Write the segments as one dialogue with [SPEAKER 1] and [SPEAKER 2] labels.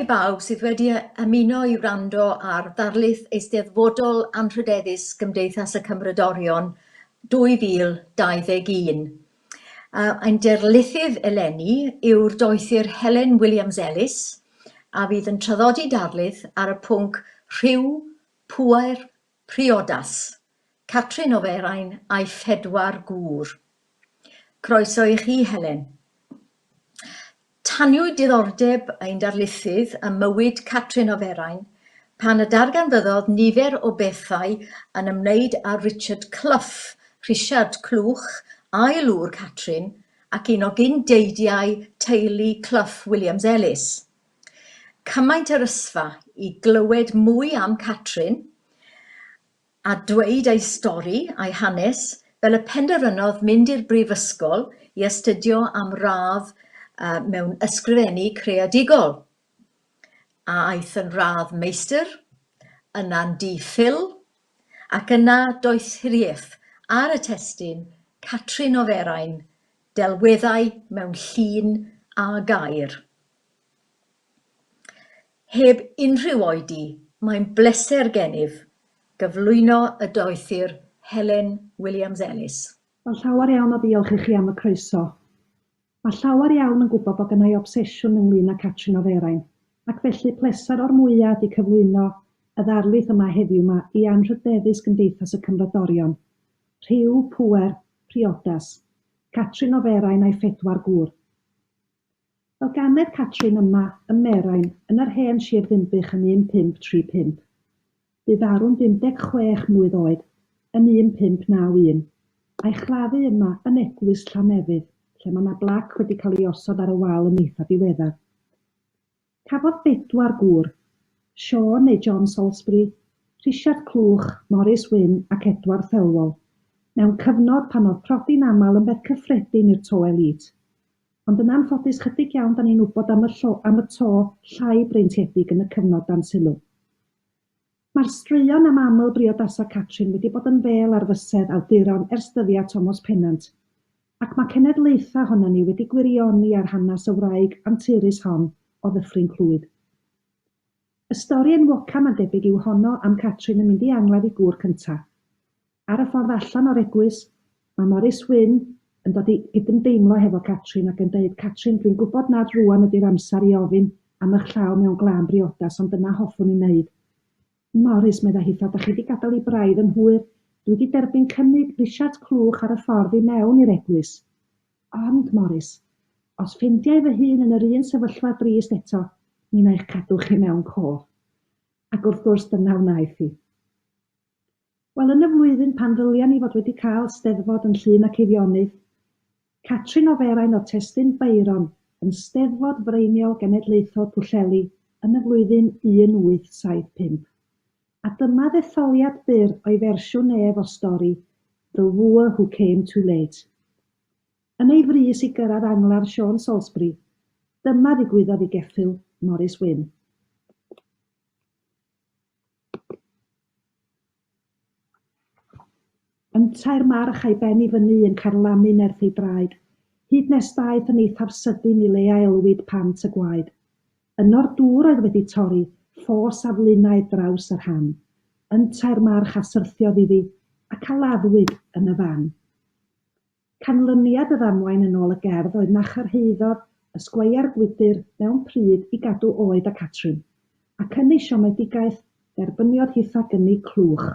[SPEAKER 1] i bawb sydd wedi ymuno i wrando ar ddarlith Eisteddfodol Anrhydeddus Gymdeithas y Cymrodorion 2021. Ein darlithydd eleni yw'r doethur Helen Williams-Ellis, a fydd yn traddodi darlith ar y pwnc Rhyw, Pŵer, Priodas, Catrin o Ferain a'i phedwar gŵr. Croeso i chi, Helen. Taniwyd diddordeb ein darlithydd ym mywyd Catrin o Ferain pan y darganfyddodd nifer o bethau yn ymwneud â Richard Clough, Rhisiart Clwch, ail ŵr Catrin ac un o gyn-deidiau teulu Clough Williams-Ellis. Cymaint yr ysfa i glywed mwy am Catrin, a dweud ei stori a'i hanes, fel y penderfynodd mynd i'r brifysgol i astudio am radd mewn ysgrifennu creadigol, a aeth yn radd meistr, yna'n DPhil, ac yna doethuriaeth ar y testun Catrin o Ferain, Delweddau mewn llun a gair. Heb unrhyw oedi, mae'n bleser gennyf gyflwyno y doethur Helen Williams-Ellis.
[SPEAKER 2] Wel, llawer iawn o ddiolch i chi am y croeso. Mae llawer iawn yn gwybod bod gynna i obsesiwn ynglyn â Catrin o Ferain, ac felly pleser o'r mwya ydi cyflwyno y ddarlith yma heddiw 'ma i anrhydeddus Gymdeithas y Cymrodorion. Rhyw, pŵer, priodas. Catrin o Ferain a'i phedwar gŵr. Fel ganed Catrin yma ym Merain yn yr hen Sir Ddinbych yn 1535. Bu farw'n 56 mlwydd oed yn 1591, a'i chladdu yma yn eglwys Llannefydd, lle mae 'na blac wedi cael ei osod ar y wal yn eitha diweddar. Cafodd bedwar gŵr, Siôn neu John Salisbury, Rhisiart Clwch, Morys Wyn ac Edward Thelwall, mewn cyfnod pan oedd prodi'n aml yn beth cyffredin i'r to elite. Ond yn anffodus chydig iawn 'dan ni'n wybod am y llo am y to llai breintiedig yn y cyfnod dan sylw. Mae'r straeon am aml briodasau Catrin wedi bod yn fêl ar fysedd awduron ers dyddiau Tomos Pennant, ac mae cenedlaethau ohonon ni wedi gwirioni ar hanes y wraig anturus hon o Ddyffryn Clwyd. Y stori enwoca mae'n debyg yw honno am Catrin yn mynd i angladd ei gŵr cynta'. Ar y ffordd allan o'r eglwys, mae Morris Wyn yn dod i gydymdeimlo hefo Catrin ac yn deud, Catrin, dwi'n gwybod nad rŵan ydi'r amser i ofyn am ych llaw mewn glân briodas ond dyna hoffwn i wneud. Morris, medda hitha, dach chi 'di gadael i braidd yn hwyr, dwi 'di derbyn cynnig Risiart Clwch ar y ffordd i mewn i'r eglwys. Ond, Morris, os ffeindiai fy hun yn yr un sefyllfa drist eto, mi wna i'ch cadw chi mewn cof. Ac wrth gwrs dyna wnaeth hi. Wel, yn y flwyddyn pan ddylia ni fod wedi cael Steddfod yn Llŷn ac Eifionydd, Catrin o Ferain o'r testun Byron yn Steddfod Freiniol Genedlaethol Pwllheli yn y flwyddyn 1875. A dyma ddetholiad byr o'i fersiwn ef o stori The Wooer Who Came Too Late. Yn ei frys i gyrraedd angladd Siôn Salisbury, dyma ddigwyddodd i geffyl Morris Wyn. Yntau'r march a'i ben i fyny yn carlamu nerth ei draed, hyd nes daeth yn eithaf sydyn i le a elwid Pant y Gwaed. Yno'r dŵr oedd wedi torri, ffos a flinai draws y rhan. Yntau'r march a syrthiodd iddi, ac a laddwyd yn y fan. Canlyniad y ddamwain yn ôl y gerdd oedd na chyrhaeddodd y sgweiar gwydr mewn pryd i gadw oed a Catrin, ac yn ei siomedigaeth, derbyniodd hitha gynnig clwch.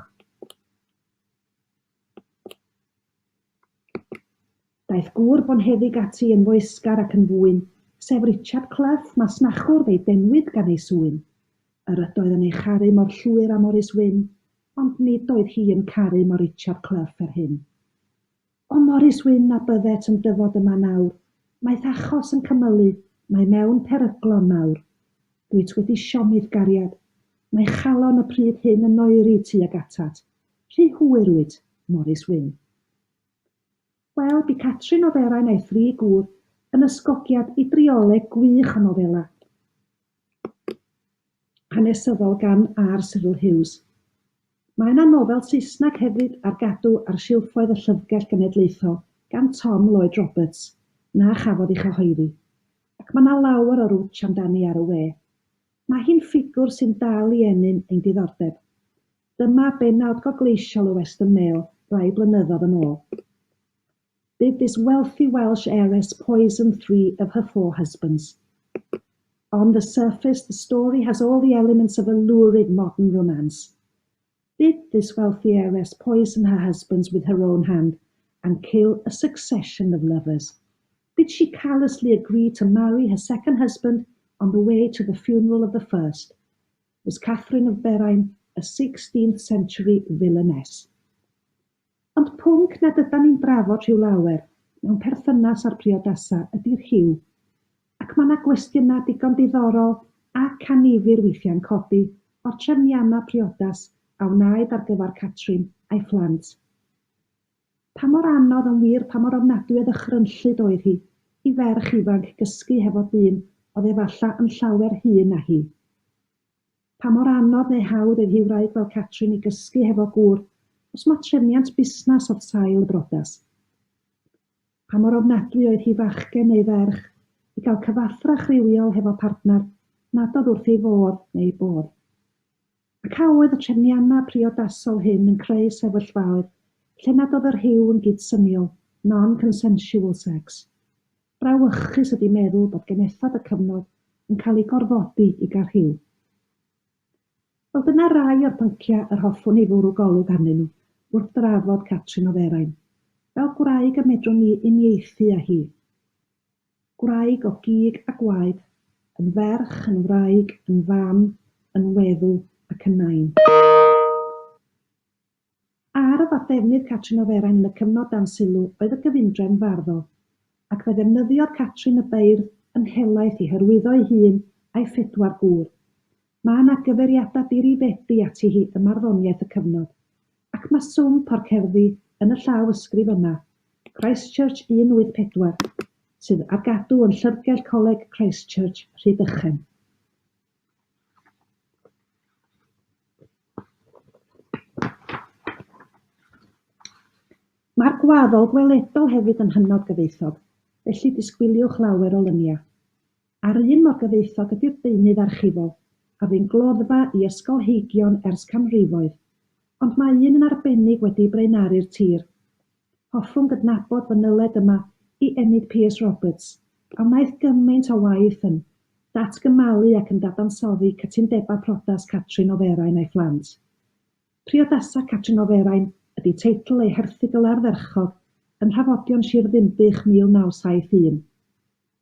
[SPEAKER 2] Daeth gŵr bonheddig ati yn foesgar ac yn fwyn, sef Richard Clough, masnachwr, fe'i denwyd gan ei swyn. Yr ydoedd yn ei charu mor llwyr â Morris Wyn, ond nid oedd hi yn caru mor Richard Clough er hyn. O Morris Wyn na byddet yn dyfod yma nawr, Mae'th achos yn cymylu, mae mewn peryglon mawr. Rwyt wedi siomi'th gariad, mae chalon y pryd hyn yn oeri tuag atat. Rhy hwyr wyt, Morris Wyn. Wel, bu Catrin o Ferain a'i thri gŵr yn ysgogiad i drioleg gwych o nofela hanesyddol gan R. Cyril Hughes. Mae yna nofel Saesneg hefyd ar gadw ar silffoedd y Llyfrgell Genedlaethol gan Tom Lloyd Roberts, na chafodd ei chyhoeddi. Ac mae 'na lawer o rwtsh amdani ar y we. Mae hi'n ffigwr sy'n dal i ennyn ein diddordeb. Dyma bennawd gogleisiol y Western Mail rai blynyddoedd yn ôl. Did this wealthy Welsh heiress poison three of her four husbands? On the surface, the story has all the elements of a lurid modern romance. Did this wealthy heiress poison her husbands with her own hand and kill a succession of lovers? Did she callously agree to marry her second husband on the way to the funeral of the first? Was Catherine of Berain a 16th century villainess? Ond pwnc nad ydan ni'n drafod rhyw lawer mewn perthynas â'r priodasau ydi'r rhyw, ac mae 'na gwestiynau digon diddorol ac annifyr weithiau'n codi o'r trefniannau priodas a wnaed ar gyfer Catrin a'i phlant. Pa mor anodd, yn wir pa mor ofnadwy o ddychrynllyd oedd hi i ferch ifanc gysgu hefo dyn oedd efalla yn llawer hŷn na hi? Pa mor anodd neu hawdd oedd hi wraig fel Catrin i gysgu hefo gŵr os ma trefniant busnas oedd sail y brodas? Pa mor ofnadwy oedd hi fachgen neu ferch i gael cyfathrach rhywiol hefo partner nad oedd wrth ei fodd neu ei bodd? Ac a oedd y trefniannau priodasol hyn yn creu sefyllfaoedd lle nad oedd y rhyw yn gydsyniol, non-consensual sex? Brawychus ydi meddwl bod genethod y cyfnod yn cael eu gorfodi i gael rhyw. Wel, dyna rai o'r pynciau yr hoffwn i fwrw golwg arnyn nhw wrth drafod Catrin o Ferain, fel gwraig y medrwn ni uniaethu â hi. Gwraig o gig a gwaed, yn ferch, yn wraig, yn fam, yn weddw ac yn nain. Arf a ddefnydd Catrin o Ferain yn y cyfnod dan sylw oedd y gyfundrefn farddol, ac fe ddefnyddiodd Catrin y beirdd yn helaeth i hyrwyddo'i hun a'i phedwar gŵr. Mae yna gyfeiriadau dirifedi ati hi ym marddoniaeth y cyfnod, ac mae swmp o'r cerddi yn y llaw ysgrif yma, Christchurch 184, sydd ar gadw yn Llyfrgell Coleg Christchurch, Rhydychen. Mae'r gwaddol gweledol hefyd yn hynod gyfoethog, felly disgwyliwch lawer o lyniau. A'r un mor gyfoethog ydy'r deunydd archifol, a fu'n gloddfa i ysgolheigion ers canrifoedd, ond mae un yn arbennig wedi braenaru'r tir. Hoffwn gydnabod fy nyled yma i Enid Pierce Roberts, a wnaeth gymaint o waith yn datgymalu ac yn dadansoddi cytundebau priodas Catrin o Ferain a'i phlant. Priodasau Catrin o Ferain ydy teitl ei herthygl ardderchog yn Nhrafodion Sir Ddinbych 1971.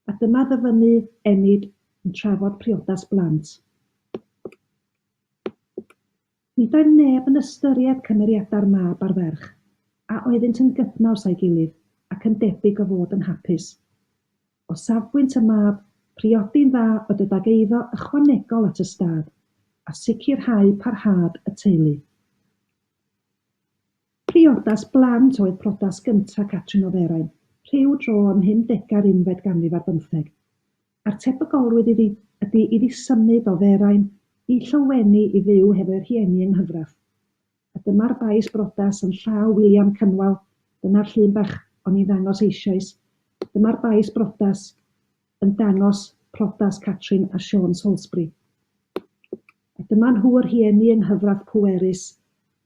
[SPEAKER 2] A dyma ddyfynnu Enid yn trafod priodas blant. Nid oedd neb yn ystyried cymeriadau'r mab a'r ferch, a oeddynt yn gydnaws â'i gilydd ac yn debyg o fod yn hapus. O safbwynt y mab, priodi'n dda oedd dod ag eiddo ychwanegol at y stad, a sicrhau parhad y teulu. Priodas blant oedd priodas gyntaf Catrin o Ferain, rhyw dro ym mhumdegau'r unfed ganrif ar bymtheg, a'r tebygolrwydd iddi ydi iddi symud o Ferain i Llyweni i fyw hefo'i rhieni yng nghyfrath. A dyma'r bais brodas yn llaw William Cynwal, dyna'r llun bach o'n i'n ddangos eisioes, dyma'r bais brodas yn dangos prodas Catrin a Siôn Salisbury. A dyma nhw y rhieni yng nghyfrath pwerus,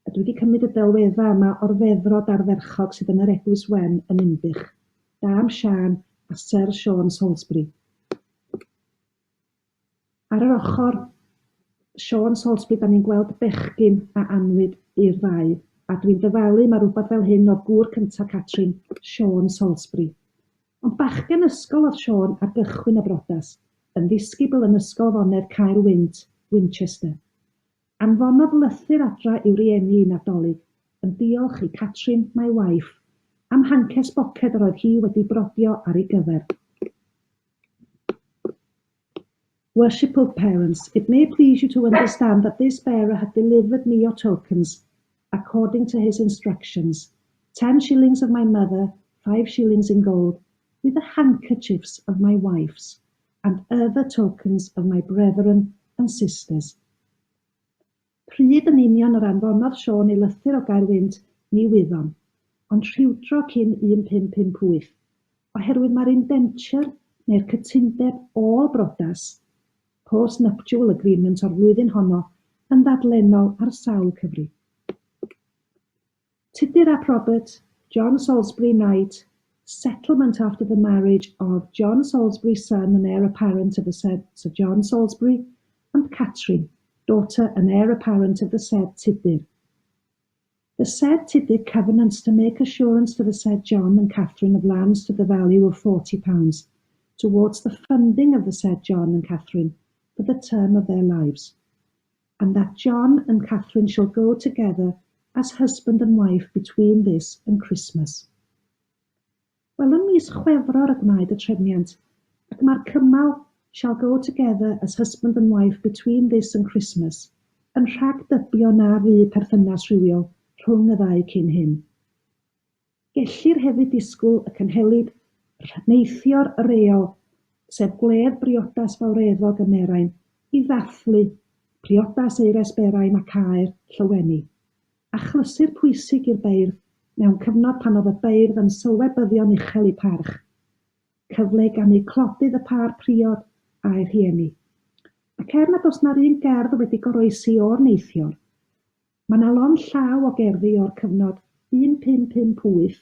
[SPEAKER 2] a dwi wedi cymryd y delweddau yma o'r feddrod ardderchog sydd yn yr Eglwys Wen yn Ninbych. Dame Siân a Syr Siôn Salisbury. Ar yr ochr, Siôn Salisbury, 'dan ni'n gweld bechgyn a anwyd i'r ddau, a dwi'n dyfalu ma' rwbath fel hyn o'dd gŵr cynta Catrin, Siôn Salisbury. Ond bachgen ysgol o'dd Siôn ar gychwyn y brodas, yn ddisgybl yn Ysgol Fonedd Caer Wynt, Winchester. Anfonodd lythyr adra i'w rieni un Nadolig, yn diolch i Catrin, my wife, am hances boced yr oedd hi wedi brodio ar ei gyfer. Worshipful parents, it may please you to understand that this bearer hath delivered me your tokens, according to his instructions, 10 shillings of my mother, 5 shillings in gold, with the handkerchiefs of my wife's, and other tokens of my brethren and sisters. Pryd yn union yr anfonodd Siôn ei lythyr o Gaerwynt, ni wyddom, ond rhywdro cyn 1558, oherwydd mae'r indenture, neu'r cytundeb ôl-brodas, Post-Nuptial Agreement o'r flwyddyn honno yn ddadlennol ar sawl cyfri. Tudur ap Robert, John Salisbury Knight, Settlement after the marriage of John Salisbury son and heir apparent of the said Sir John Salisbury and Catrin, daughter and heir apparent of the said Tudur. The said Tudur covenants to make assurance to the said John and Catherine of lands to the value of £40 towards the funding of the said John and Catherine for the term of their lives, and that John and Catherine shall go together as husband and wife between this and Christmas. Wel, ym mis Chwefror y gwnaed y trefniant, ac mae'r cymal shall go together as husband and wife between this and Christmas yn rhagdybio na fu perthynas rhywiol rhwng y ddau cyn hyn. Gellir hefyd disgwyl y cynhelid rhneithio'r reol, sef gwledd briodas fawreddog ym Merain, i ddathlu priodas Eires Berain ac Aer Llyweni. Achlysur pwysig i'r beirdd mewn cyfnod pan oedd y beirdd yn sylwebyddion uchel eu parch. Cyfle i ganu clodydd y pâr priod a'u rhieni. Ac er nad oes na'r un gerdd wedi goroesi o'r neithior, Mae 'na lond llaw o gerddi o'r cyfnod 1558,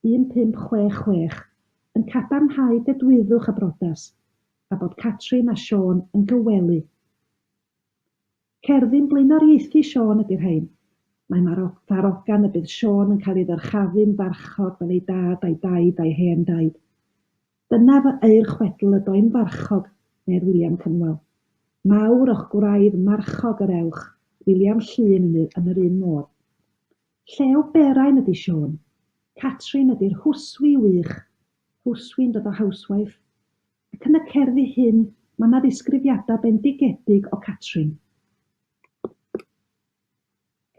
[SPEAKER 2] 1566 yn cadarnhau dedwyddwch y brodas, a bod Catrin a Siôn yn gywely. Cerddi'n blaenoriaethu Siôn ydi'r rhain. Mae ddarogan y bydd Siôn yn cael ei ddyrchafu'n farchog fel ei dad a'i daid a'i hen daid. Dyna fy aur chwedl y doi'n farchog, medd William Cynwal. Mawr o'ch gwraidd marchog yr ewch, William Llŷn yn yn yr un modd. Llew Berain ydi Siôn. Catrin ydi'r hwswi wych, hwswi'n dod o housewife. Ac yn y cerddi hyn ma' 'na ddisgrifiadau bendigedig o Catrin.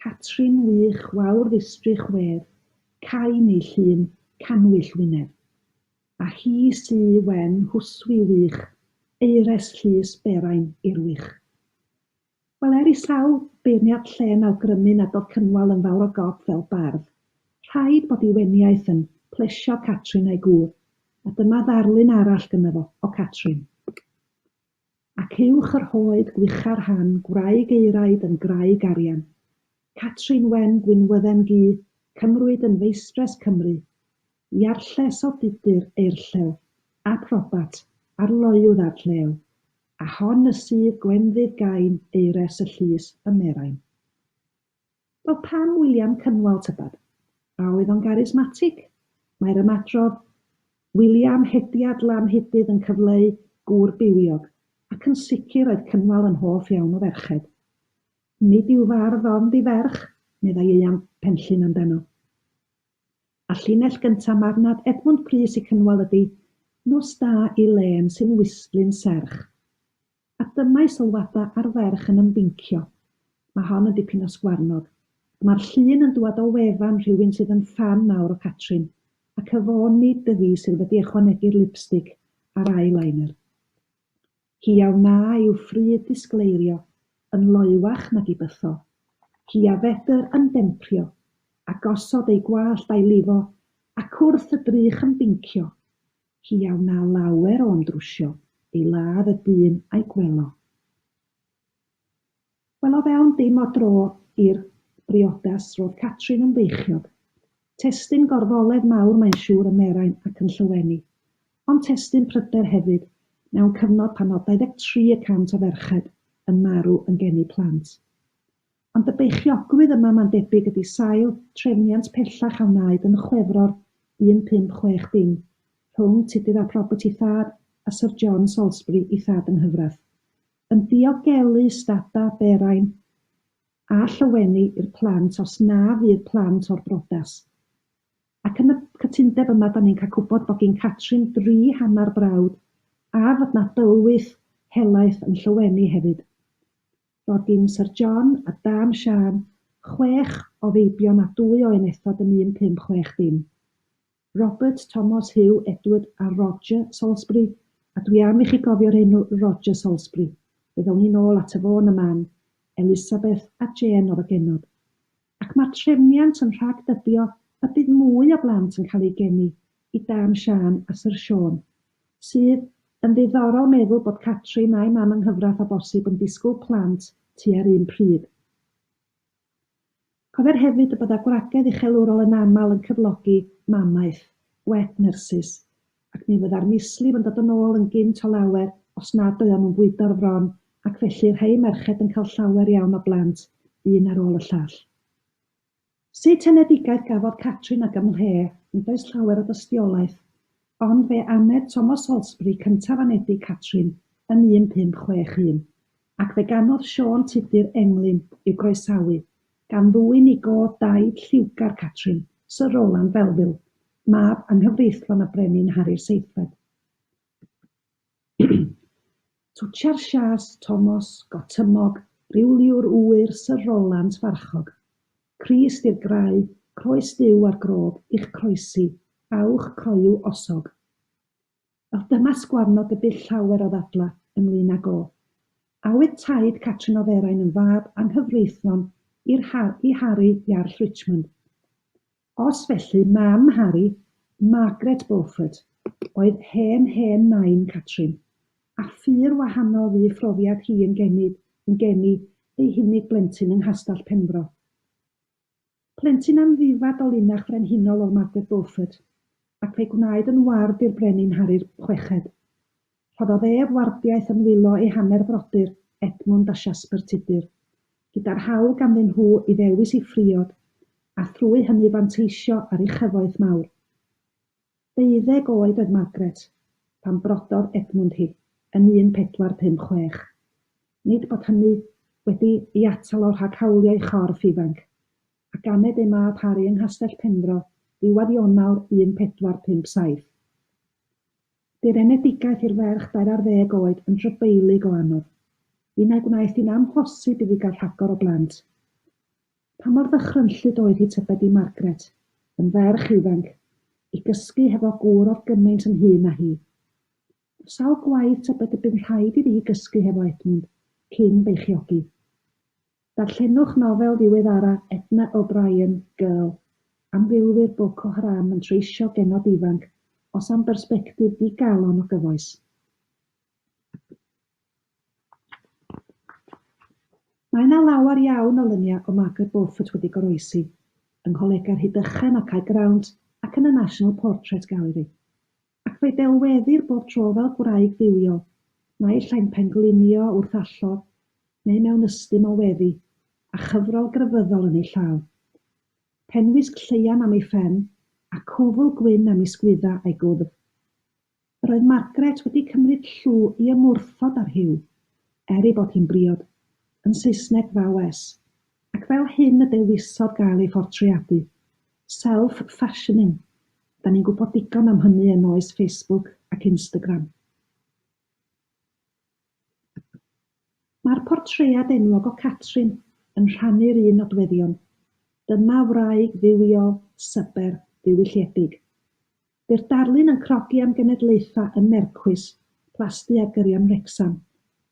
[SPEAKER 2] Catrin wych wawr ddistrych wedd, Cain ei llun, cannwyll wyneb. A hi sy wen hwswi wych, Aeres llys Berain irwych. Wel, er i sawl beirniad llên awgrymu nad oedd Cynwal yn fawr o gop fel bardd, rhaid bod ei weniaith yn plesio Catrin a'i gŵr, a dyma ddarlun arall gynno fo o Catrin. Ac uwch yr hoed gwycha'r rhan, gwraig euraid yn graig arian. Catrin wen gwinwydden gu, cymrwyd yn feistres Cymru. Iarlles o Dudur, Eirllew, ap Robat, arloywdd a'r llew. A hon y sydd gwenddydd gain, aeres y llys ym Merain. Wel, pam William Cynwal, tybed? A oedd o'n garismatig? Mae'r ymadrodd William Hediad Lamhidydd yn cyfleu gŵr bywiog, ac yn sicr roedd Cynwal yn hoff iawn o ferched. Nid yw fardd ond i ferch, meddai Ieuan Penllyn amdano. A llinell gynta' marwnad Edmwnd Prys i Cynwal ydi, Nos da i lên sy'n wystlyn serch. A dyma'i sylwadau ar ferch yn ymbincio. Mae hon yn dipyn o sgwarnog. Ac mae'r llun yn dŵad o wefan rhywun sydd yn ffan mawr o Catrin, ac y fo nid y fi sydd wedi ychwanegu'r lipstic a'r eyeliner. Hi a wna i'w phryd ddisgleirio, yn loywach nag i bytho. Hi a fedr ymdemprio, a gosod ei gwallt a'i lifo, ac wrth y drych ymbincio. Hi a wna lawer o ymdrwsio, ei ladd y dyn a'i gwelo. Wel, o fewn dim o dro i'r briodas, roedd Catrin yn feichiog. Testun gorfoledd mawr mae'n siŵr ym Merain ac yn Llyweni. Ond testun pryder hefyd, mewn cyfnod pan oedd 23 y cant o ferched yn marw yn geni plant. Ond y beichiogrwydd yma mae'n debyg ydi sail trefniant pellach a wnaed yn Chwefror 1560 rhwng Tudur ap Robert ei thad a Syr John Salisbury ei thad yng nghyfraith, yn diogelu stadau Berain a Llyweni i'r plant os na fydd plant o'r brodas. Ac yn y cytundeb yma 'dan ni'n cael gwybod bod gin Catrin dri hanner brawd a fod 'na dylwyth helaeth yn Llyweni hefyd. Roedd gin Syr John a Dame Siân chwech o feibion a dwy o enethod yn 1560. Robert, Tomos, Hugh, Edward a Roger Salisbury, a dwi am i chi gofio'r enw Roger Salisbury, fe ddown ni nôl ato fo yn y man, Elisabeth a Jane oedd y genod. Ac mae'r trefniant yn rhagdybio y bydd mwy o blant yn cael eu geni i Dame Siân a Syr Siôn, sydd. Yn ddiddorol meddwl bod Catrin a'i mam yng nghyfraith o bosib yn disgwyl plant tua'r un pryd. Cofier hefyd y bydda gwragedd uchelwrol yn aml yn cyflogi mamaeth, wet nurses, ac mi fydda'r mislif yn dod yn ôl yn gynt o lawer os nad oeddan nhw'n bwydo'r fron ac felly rhei merched yn cael llawer iawn o blant un ar ôl y llall. Sut enedigaeth gafodd Catrin ac ymhle, nid oes llawer o dystiolaeth, ond fe aned Tomos Salisbury cyntaf anedig Catrin yn 1561, ac fe ganodd Siôn Tudur englyn i'w groesawu, gan ddwyn i gof daid lliwgar Catrin, Sir Rowland Belville, mab anghyfreithlon y Brenin Harri'r Seithfed. Twtsia'r siâs, Tomos, gotymog, rhyw liw'r ŵyr, Syr Rolant farchog. Crist i'r grau, croes Duw ar grog, i'ch croesi, awch croyw osog. Wel, dyma sgwarnog y bu llawer o ddadla ynglŷn ag o. A oedd taid Catrin o Ferain yn fab anghyfreithlon i'r i Harri, Iarll Richmond? Os felly, mam Harri, Margaret Beaufort, oedd hen hen nain Catrin, a phur wahanol fu phrofiad hi yn genid yn geni ei hunig blentyn yng Nghastell Penfro. Plentyn amddifad o linach frenhinol oedd Margaret Beaufort, ac fe'i gwnaed yn ward i'r Brenin Harri'r Chweched. Rhoddodd ef wardiaeth yn nwylo ei hanner frodyr, Edmwnd a Siasper Tudur, gyda'r hawl ganddyn nhw i ddewis ei phriod, a thrwy hynny fanteisio ar ei chyfoeth mawr. Deuddeg oed oedd Margaret pan brododd Edmwnd hi, yn 1456. Nid bod hynny wedi ei atal o rhag hawlio ei chorff ifanc, a ganed ei mab Harri yng Nghastell Penfro ddiwedd Ionawr 1457. Bu'r enedigaeth i'r ferch dair ar ddeg oed yn drybeilig o anodd. Un a'i gwnaeth hi'n amhosib iddi gael rhagor o blant. Pa mor ddychrynllyd oedd hi tybed i Margaret, yn ferch ifanc, i gysgu hefo gŵr oedd gymaint yn hŷn na hi? O sawl gwaith tybed y bu'n rhaid iddi hi gysgu hefo Edmwnd cyn beichiogi? Darllenwch nofel ddiweddara Edna O'Brien, Girl, am filwyr Boko Haram yn treisio genod ifanc, os am bersbectif di-galon o gyfoes. Mae yna lawer iawn o luniau o Margaret Beaufort wedi goroesi, yng Ngholegau Rhydychen a Caergrawnt ac yn y National Portrait Gallery. Ac fe'i delweddir bob tro fel gwraig dduwiol, naill ai'n penglinio wrth allor, neu mewn ystum o weddi, a chyfrol grefyddol yn ei llaw. Penwisg lleian am ei phen, a cwfl gwyn am ei sgwydda a'i gwddf. Yr oedd Margaret wedi cymryd llw i ymwrthod â'r Huw, er ei bod hi'n briod, yn Saesneg thou-es, ac fel hyn y dewisodd gael ei phortreadu. Self-fashioning, 'da ni'n gwybod digon am hynny yn oes Facebook ac Instagram. Mae'r portread enwog o Catrin yn rhannu'r un nodweddion. Dyma wraig dduwiol, syber, ddiwylliedig. Bu'r darlun yn crogi am genedlaethau ym Mercwys, plasty ar gyrion Wrecsam.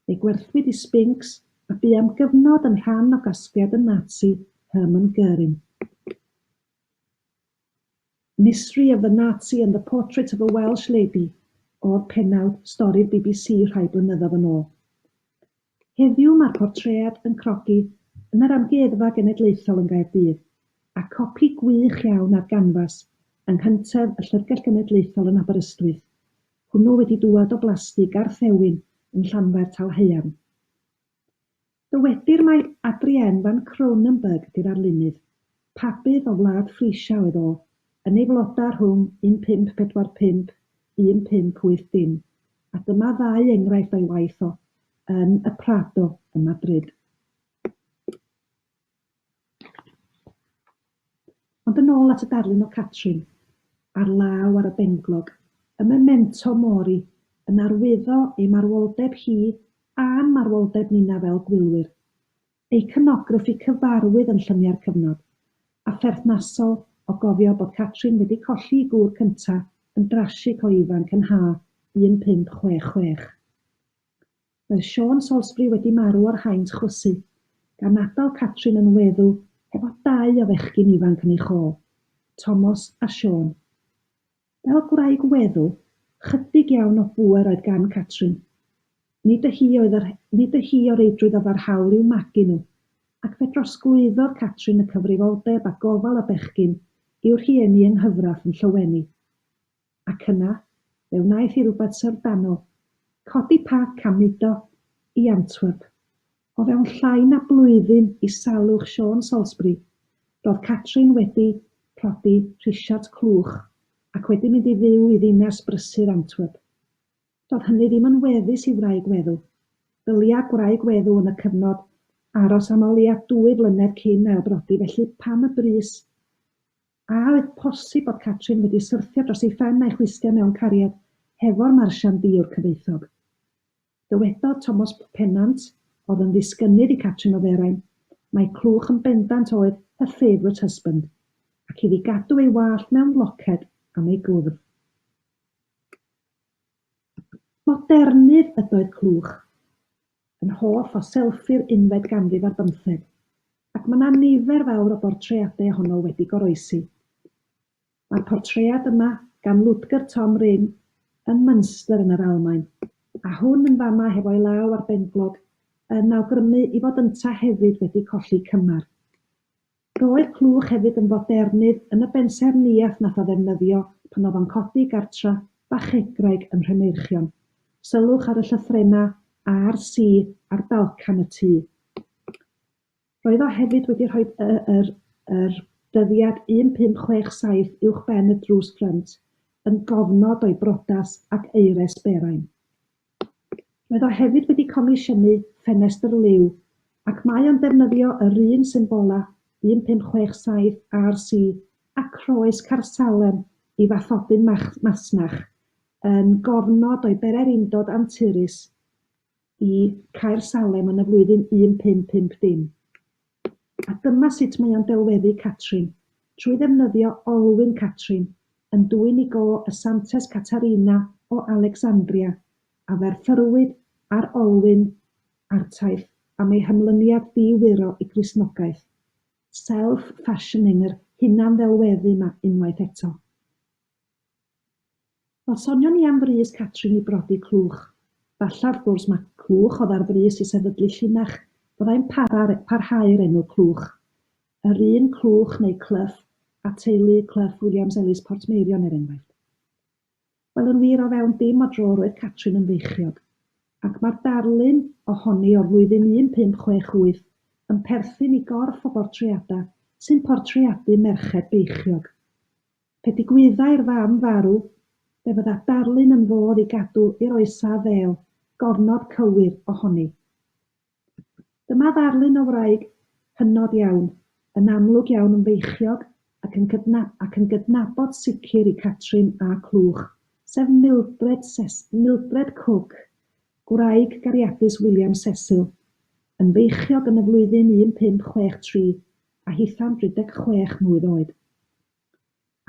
[SPEAKER 2] Fe'i gwerthwyd i Spinks a bu am gyfnod yn rhan o gasgliad y Nazi Hermann Göring. Mystery of the Nazi and the Portrait of a Welsh Lady oedd pennawd stori'r bbc rhai blynyddoedd yn ôl. Heddiw mae'r portread yn crogi yn yr Amgueddfa Genedlaethol yn Gaerdydd, a copi gwych iawn ar ganfas yng nghyntedd y Llyfrgell Genedlaethol yn Aberystwyth, hwnnw wedi dŵad o blasty Garthewin yn Llanfair Talhaearn. Dywedir mai Adrienne van Cronenburg ydi'r arlunydd. Pabydd o wlad Frisia oedd o, yn ei floda rhwng 1545, 1580, a dyma ddau enghraifft o'i waith o yn y Prado ym Madrid. Ond yn ôl at y darlun o Catrin, ar law ar y benglog, y memento mori, yn arwyddo ei marwoldeb hi a'n marwoldeb ninna fel gwylwyr. Eiconograffi cyfarwydd yn lluniau'r cyfnod, a pherthnasol o gofio bod Catrin wedi colli ei gŵr cynta' yn drasig o ifanc yn ha 1566. Roedd Siôn Salisbury wedi marw o'r haint chwysu, gan adael Catrin yn weddw hefo dau o fechgyn ifanc yn ei chôl, Tomos a Siôn. Fel gwraig weddw, Chydig iawn o bŵer oedd gan Catrin. Nid y hi oedd yr nid y hi o reidrwydd oedd â'r hawl i'w magu nhw, ac fe drosglwyddodd Catrin y cyfrifoldeb a gofal y bechgyn i'w rhieni yng nghyfraith yn Llyweni. Ac yna, fe wnaeth hi rywbeth syfrdanol, codi pac a mudo i Antwerp. O fewn llai na blwyddyn i salwch Siôn Salisbury, roedd Catrin wedi prodi Rhisiart Clwch ac wedi mynd i fyw i ddinas brysur Antwerp. Doedd hynny ddim yn weddus i wraig weddw. Ddylia gwraig weddw yn y cyfnod aros am o leia dwy flynedd cyn ailbrodi, felly pam y brys? A oedd posib bod Catrin wedi syrthio dros ei phen a'i chlustiau mewn cariad hefo'r marsiandïwr cyfoethog? Dywedodd Tomos Pennant, oedd yn ddisgynnydd i Catrin o Ferain, mai Clwch yn bendant oedd her favourite husband, ac iddi gadw ei wallt mewn loced am ei gwddf. Modernydd ydoedd Clwch, yn hoff o selffi'r unfed ganrif ar bymtheg, ac mae 'na nifer fawr o bortreadau ohono wedi goroesi. Mae'r portread yma gan Ludger Tom Ring yn Münster yn yr Almaen, a hwn yn fama hefo'i law ar benglog yn awgrymu i fod ynta hefyd wedi colli cymar. Roedd Clwch hefyd yn fodernydd yn y bensaernïaeth nath o ddefnyddio pan o'dd o'n codi gartra Bachegraig yn Rhymeirchion. Sylwch ar y llythrena RC ar dalcan y tŷ. Roedd o hefyd wedi rhoi y yr yr dyddiad 1567 uwch ben y drws ffrynt yn gofnod o'i brodas ac aeres Berain. Roedd o hefyd wedi comisiynu ffenestr liw, ac mae o'n defnyddio yr un symbolau 1567 RC a croes Caersalem i fathodyn masnach, yn gofnod o'i bererindod anturus i Caersalem yn y flwyddyn 1550. A dyma sut mae o'n delweddu Catrin, trwy ddefnyddio olwyn Catrin, yn dwyn i go y Santes Catarina o Alecsandria, a ferthrwyd ar olwyn artaith am ei hymlyniad di-wyro i Gristnogaeth. Self-fashioning, yr hunan-ddelweddu 'ma unwaith eto. Wel, sonion ni am frys Catrin i brodi Clwch. Falla, wrth gwrs, ma' Clwch oedd ar frys i sefydlu llinach fyddai'n para, parhau'r enw Clwch. Yr un Clwch neu Clough a teulu Clough Williams-Ellis Portmeirion, er enghraifft. Wel, yn wir, o fewn dim o dro roedd Catrin yn feichiog. Ac mae'r darlun ohoni o'r flwyddyn 1568 yn perthyn i gorff o bortreadau sy'n portreadu merched beichiog. Pe digwyddai'r fam farw, fe fydda darlun yn fodd i gadw i'r oesa ddêl gofnod cywir ohoni. Dyma ddarlun o wraig hynod iawn, yn amlwg iawn yn feichiog ac yn ac yn gydnabod sicr i Catrin a Clwch, sef Mildred Ses Mildred Cook, gwraig gariadus William Cecil, yn feichiog yn y flwyddyn 1563 a hitha'n 36 mlwydd oed.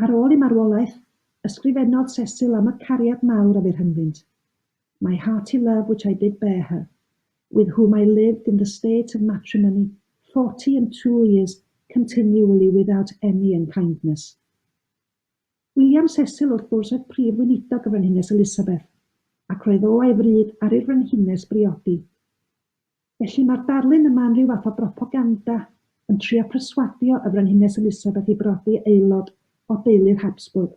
[SPEAKER 2] Ar ôl ei marwolaeth, ysgrifennodd Cecil am y cariad mawr a fu rhyngddynt, My hearty love which I did bear her, with whom I lived in the state of matrimony 42 years continually without any unkindness. William Cecil, wrth gwrs, oedd prif weinidog y Frenhines Elizabeth, ac roedd o a'i fryd ar i'r Frenhines briodi. Felly mae'r darlun yma yn rhyw fath o bropaganda, yn trio perswadio y Frenhines Elisabeth i brodi aelod o deulu'r Habsburg.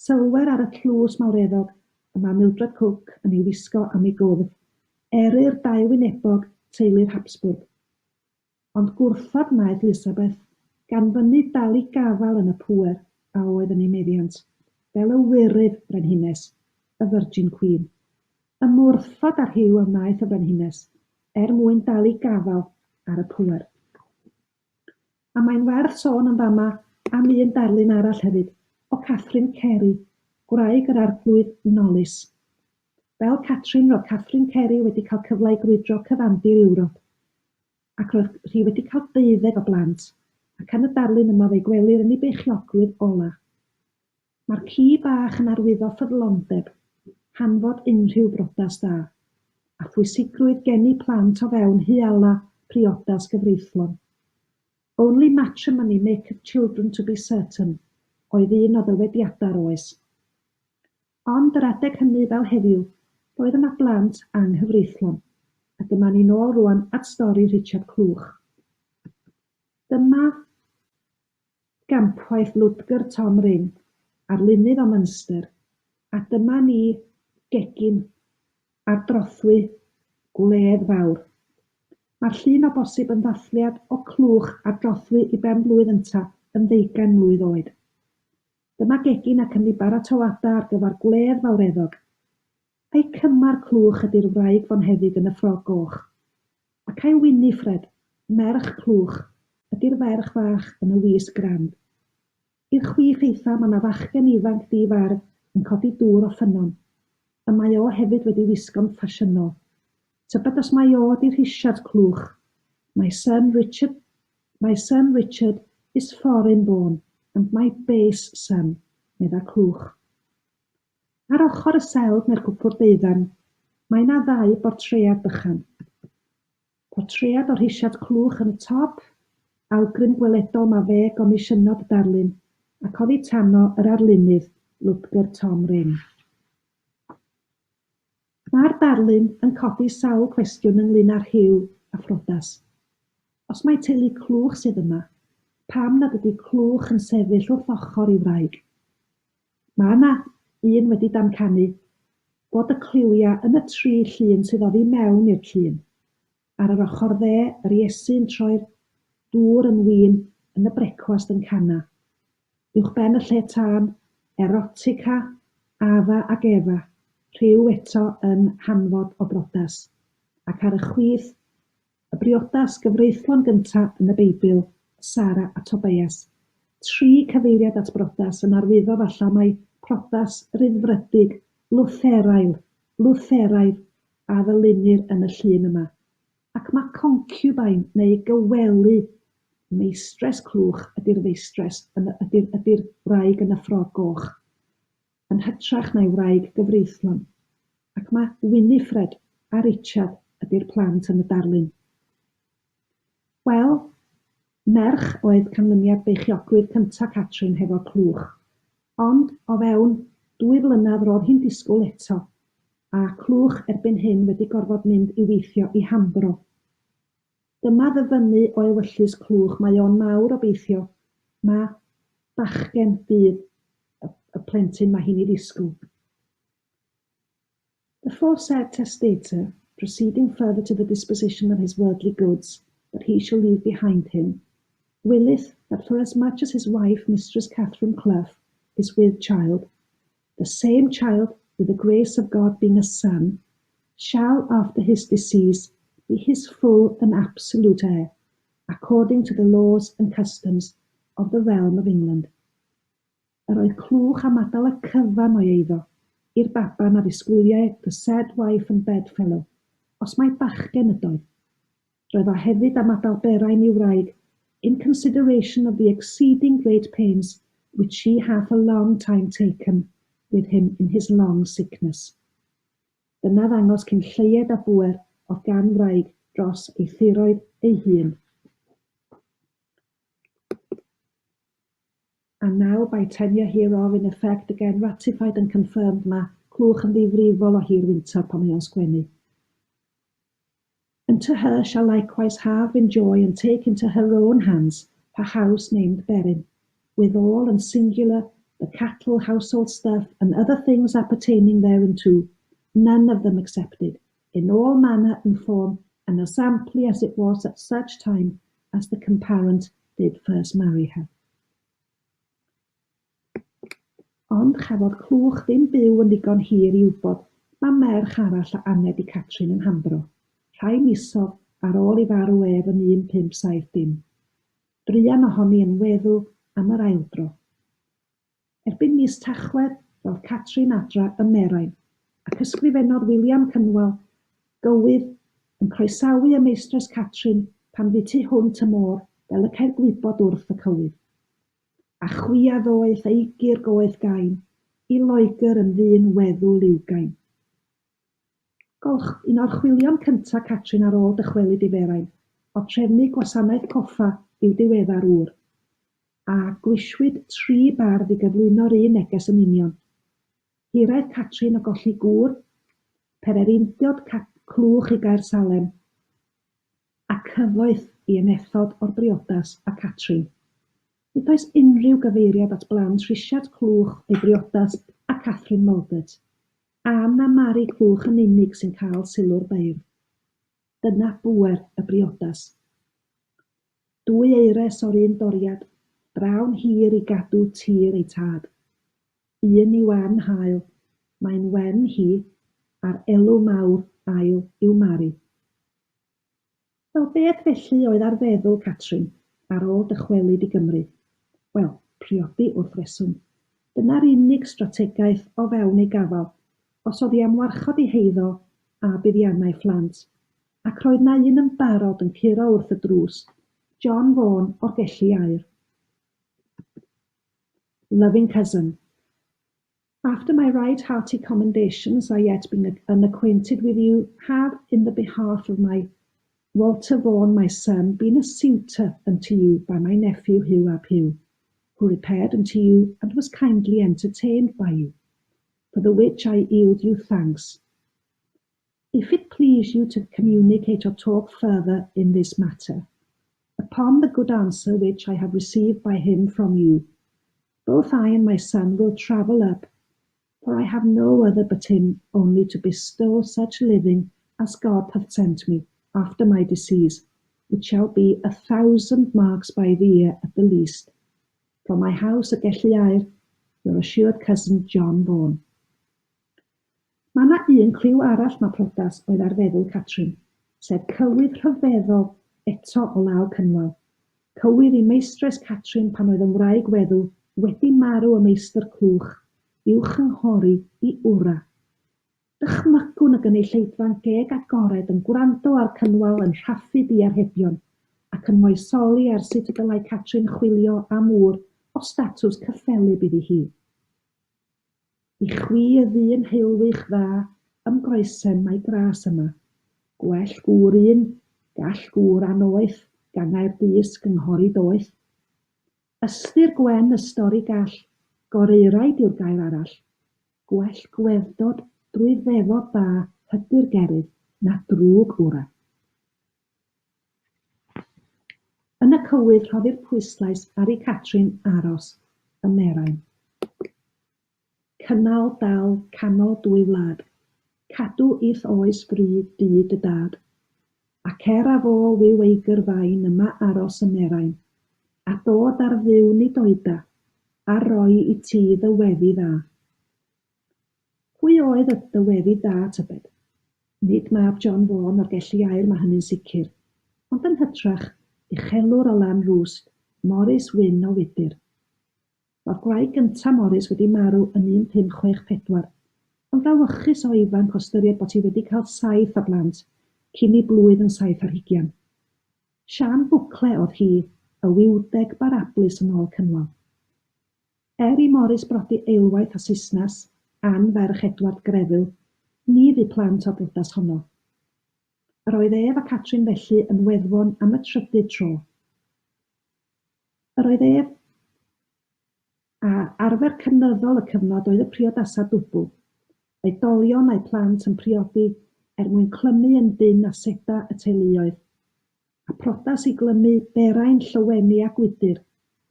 [SPEAKER 2] Sylwer ar y tlws mawreddog y mae Mildred Cook yn ei wisgo am ei gwddf, eryr dauwynebog teulu'r Habsburg. Ond gwrthod wnaeth Elisabeth, gan fynnu dal i gafael yn y pŵer a oedd yn ei meddiant, fel y wyryf frenhines, y Virgin Queen. Ymwrthod â rhyw a wnaeth y frenhines, er mwyn dal i gafael ar y pŵer. A mae'n werth sôn yn fama am un darlun arall hefyd, o Catherine Carey, gwraig yr Arglwydd Knollys. Fel Catrin, roedd Catherine Carey wedi cael cyfle i grwydro cyfandir Ewrop. ac roedd hi wedi cael deuddeg o blant, ac yn y darlun yma fe'i gwelir yn ei beichiogrwydd ola. Mae'r ci bach yn arwyddo ffyddlondeb, hanfod unrhyw brodas dda, a phwysigrwydd geni plant o fewn huala priodas gyfreithlon. Only matrimony maketh children to be certain oedd un o ddywediadau'r oes. Ond yr adeg hynny fel heddiw, roedd yna blant anghyfreithlon. A dyma ni nôl rwan at stori Rhisiart Clwch. Dyma gampwaith Ludger Tom Ring, arlunydd o Munster, a dyma ni gegin ar drothwy gwledd fawr. Mae'r llun o bosib yn ddathliad o Clwch ar drothwy i ben-blwydd ynta yn ddeugain mlwydd oed. Dyma gegin ac ynddi baratoadau ar gyfer gwledd fawreddog. Ai cymar Clwch ydi'r wraig fonheddig yn y ffrog goch? Ac ai Winifred, merch Clwch, ydi'r ferch fach yn y wisg grand? I'r chwith eitha ma' 'na fachgen ifanc di-farf yn codi dŵr o ffynnon. Y mae o hefyd wedi wisgo'n ffasiynol. Tybed os mai o ydi Rhisiart Clwch? My son Richard My son Richard is foreign born and my base son, medda Clwch. Ar ochr y seld neu'r cwpwrdd deuddarn, mae 'na ddau bortread bychan. Portread o Rhisiart Clwch yn y top, awgrym gweledol ma fe gomisiynodd y darlun, ac oddi tano yr arlunydd, Ludger Tom Ring. Mae'r darlun yn codi sawl cwestiwn ynglŷn â rhyw a phriodas. Os mai teulu Clwch sydd yma, pam nad ydy Clwch yn sefyll wrth ochr ei wraig? Mae yna un wedi damcanu bod y cliwiau yn y tri llun sydd oddi mewn i'r llun. Ar yr ochr dde, yr Iesu'n troi'r dŵr yn win yn y brecwast yn Cana. Uwchben y lle tân, erotica, Adda ac Efa, rhyw eto yn hanfod o brodas. Ac ar y chwith, y briodas gyfreithlon gynta yn y Beibl, Sara a Tobias. Tri cyfeiriad at brodas yn arwyddo falla mai prodas ryddfrydig, Lutheraidd, Lutheraidd a ddylunnir yn y llun yma, ac mae concubine neu gywely meistres clwch ydi'r feistres yn y ydi'r ydi'r wraig yn y ffrog goch, yn hytrach na'i wraig gyfreithlon, ac mae Winifred a Richard ydi'r plant yn y darlun. Wel, merch oedd canlyniad beichiogrwydd cynta Catrin hefo Clwch, ond o fewn dwy flynedd rodd hi'n disgwyl eto, a Clwch erbyn hyn wedi gorfod mynd i weithio i Hambro. Dyma ddyfynnu o ewyllys Clwch, mae o'n mawr obeithio ma bachgen fydd y y plentyn ma hi'n ei ddisgwyl. The foresaid testator, proceeding further to the disposition of his worldly goods that he shall leave behind him, willeth that for as much as his wife Mistress Katherine Clough is with child, the same child, with the grace of God being a son, shall after his decease be his full and absolute heir, according to the laws and customs of the realm of England. Yr oedd clwch am adael y cyfan o'i eiddo i'r baban a ddisgwyliai the said wife and bedfellow, os mai bachgen ydoedd. Roedd o hefyd am adael berain i'w wraig, in consideration of the exceeding great pains which she hath a long time taken with him in his long sickness. Dyna ddangos cyn lleied a bŵer oedd gan wraig dros ei thiroedd ei hun. And now by tenure hereof in effect again ratified and confirmed Mae Clwch yn ddifrifol o hir wyntog pan mae o'n sgwennu. And to her shall likewise have, enjoy, and take into her own hands her house named Berin, with all and singular the cattle, household stuff, and other things appertaining thereunto, none of them excepted, in all manner and form, and as amply as it was at such time as the comparant did first marry her. Ond chafodd Clwch ddim byw yn ddigon hir i wybod ma merch arall a aned i Catrin yn Hambro, rhai misodd ar ôl ei farw ef yn 1570. Druan ohoni yn weddw am yr aildro. Erbyn mis Tachwedd roedd Catrin adra ym Merain, ac ysgrifennodd William Cynwal gywydd yn croesawu y meistres Catrin pan fu tu hwnt y môr fel y ceir gwybod wrth y cywydd. A chwi a ddoeth eigyr goeth gain i Loegr yn ddyn weddw liwgain. Golch, un o'r chwilion cynta Catrin ar ôl dychwelyd i Ferain, oedd trefnu gwasanaeth coffa i'w diweddar ŵr. A gwisiwyd tri bardd i gyflwyno'r un neges yn union. Hiraeth Catrin o golli gŵr, pererindod Clwch i Gaersalem, a cyfoeth i enethod o'r briodas â Catrin. Nid oes unrhyw gyfeiriad at blant Rhisiart Clwch o'i briodas â Catherine Maldut. Ann a Mari Clwch yn unig sy'n cael sylw'r beirdd. Dyna bŵer y briodas. Dwy aeres o'r un doriad, draw'n hir i gadw tir eu tad. Un yw Ann Hael, mae'n wen hi, a'r elw mawr ail yw Mari. Wel, beth felly oedd ar feddwl Catrin ar ôl dychwelyd i Gymru? Wel, priodi wrth reswm. Dyna'r unig strategaeth o fewn ei gafael, os oedd hi am warchod ei heiddo a buddiannau phlant. Ac roedd 'na un yn barod yn curo wrth y drws, John Vaughan o'r Gelli Aur. Loving cousin. After my right hearty commendations I yet being unacquainted with you, have, in the behalf of my Walter Vaughan, my son, been a suitor unto you by my nephew Hugh ap Hugh, who repaired unto you and was kindly entertained by you, for the which I yield you thanks. If it please you to communicate or talk further in this matter, upon the good answer which I have received by him from you, both I and my son will travel up, for I have no other but him only to bestow such living as God hath sent me after my decease, which shall be 1,000 marks by the year at the least. From my house at Gelli Aur, your assured cousin John Vaughan. Mae 'na un cliw arall ma' priodas oedd ar feddwl Catrin, sef cywydd rhyfeddol eto o law Cynwal. Cywydd i meistres Catrin pan oedd yn wraig weddw wedi marw y meistr clwch, i'w chynghori i wra. Dychmygwn y gynulleidfa'n geg agored yn gwrando ar Cynwal yn rhaffu diarhebion, ac yn moesoli ar sut y dylai Catrin chwilio am ŵr o statws cyffelyb iddi hi. I chwi y ddyn heulwych dda ymgroesem mae gras yma. Gwell gŵr un, gall gŵr annoeth, gangau'r dysg gynghori doeth. Ystyr gwen y stori gall, goreuraid yw'r gair arall. Gwell gweddod drwy ddefod dda hybu'r gerydd na drwg wra. Yn y cywydd rhoddir pwyslais ar i Catrin aros ym Merain. Cynnal dal canol dwy wlad, Cadw i'th oes fri du dy dad. Ac er a fo wiw eigr fain yma aros ym Merain, A dod ar Dduw nid oeda, Ar roi i ti dy weddi dda. Pwy oedd y dyweddi dda, tybed? Nid mab John Vaughan o'r Gelli Aur, mae hynny'n sicr, ond yn hytrach, uchelwr o Lan Rwst, Morris Wyn o Wydyr. Roedd gwraig gynta' Morris wedi marw yn 1564, yn frawychus o ifanc o ystyried bod hi wedi cael saith o blant cyn ei blwydd yn saith ar hugian. Siân Bwcle oedd hi, y wiwdeg barablus yn ôl Cynwal. Er i Morris brodi eilwaith â Saesnes, Ann ferch Edward Greville, ni fu plant o'r briodas honno. Yr oedd ef a Catrin felly yn weddwon am y trydydd tro. Yr oedd ef a arfer cynyddol y cyfnod oedd y priodasau dwbl, oedolion a'u plant yn priodi er mwyn clymu yn dynn asedau y teuluoedd. A priodas i glymu Berain, Llyweni a Gwydir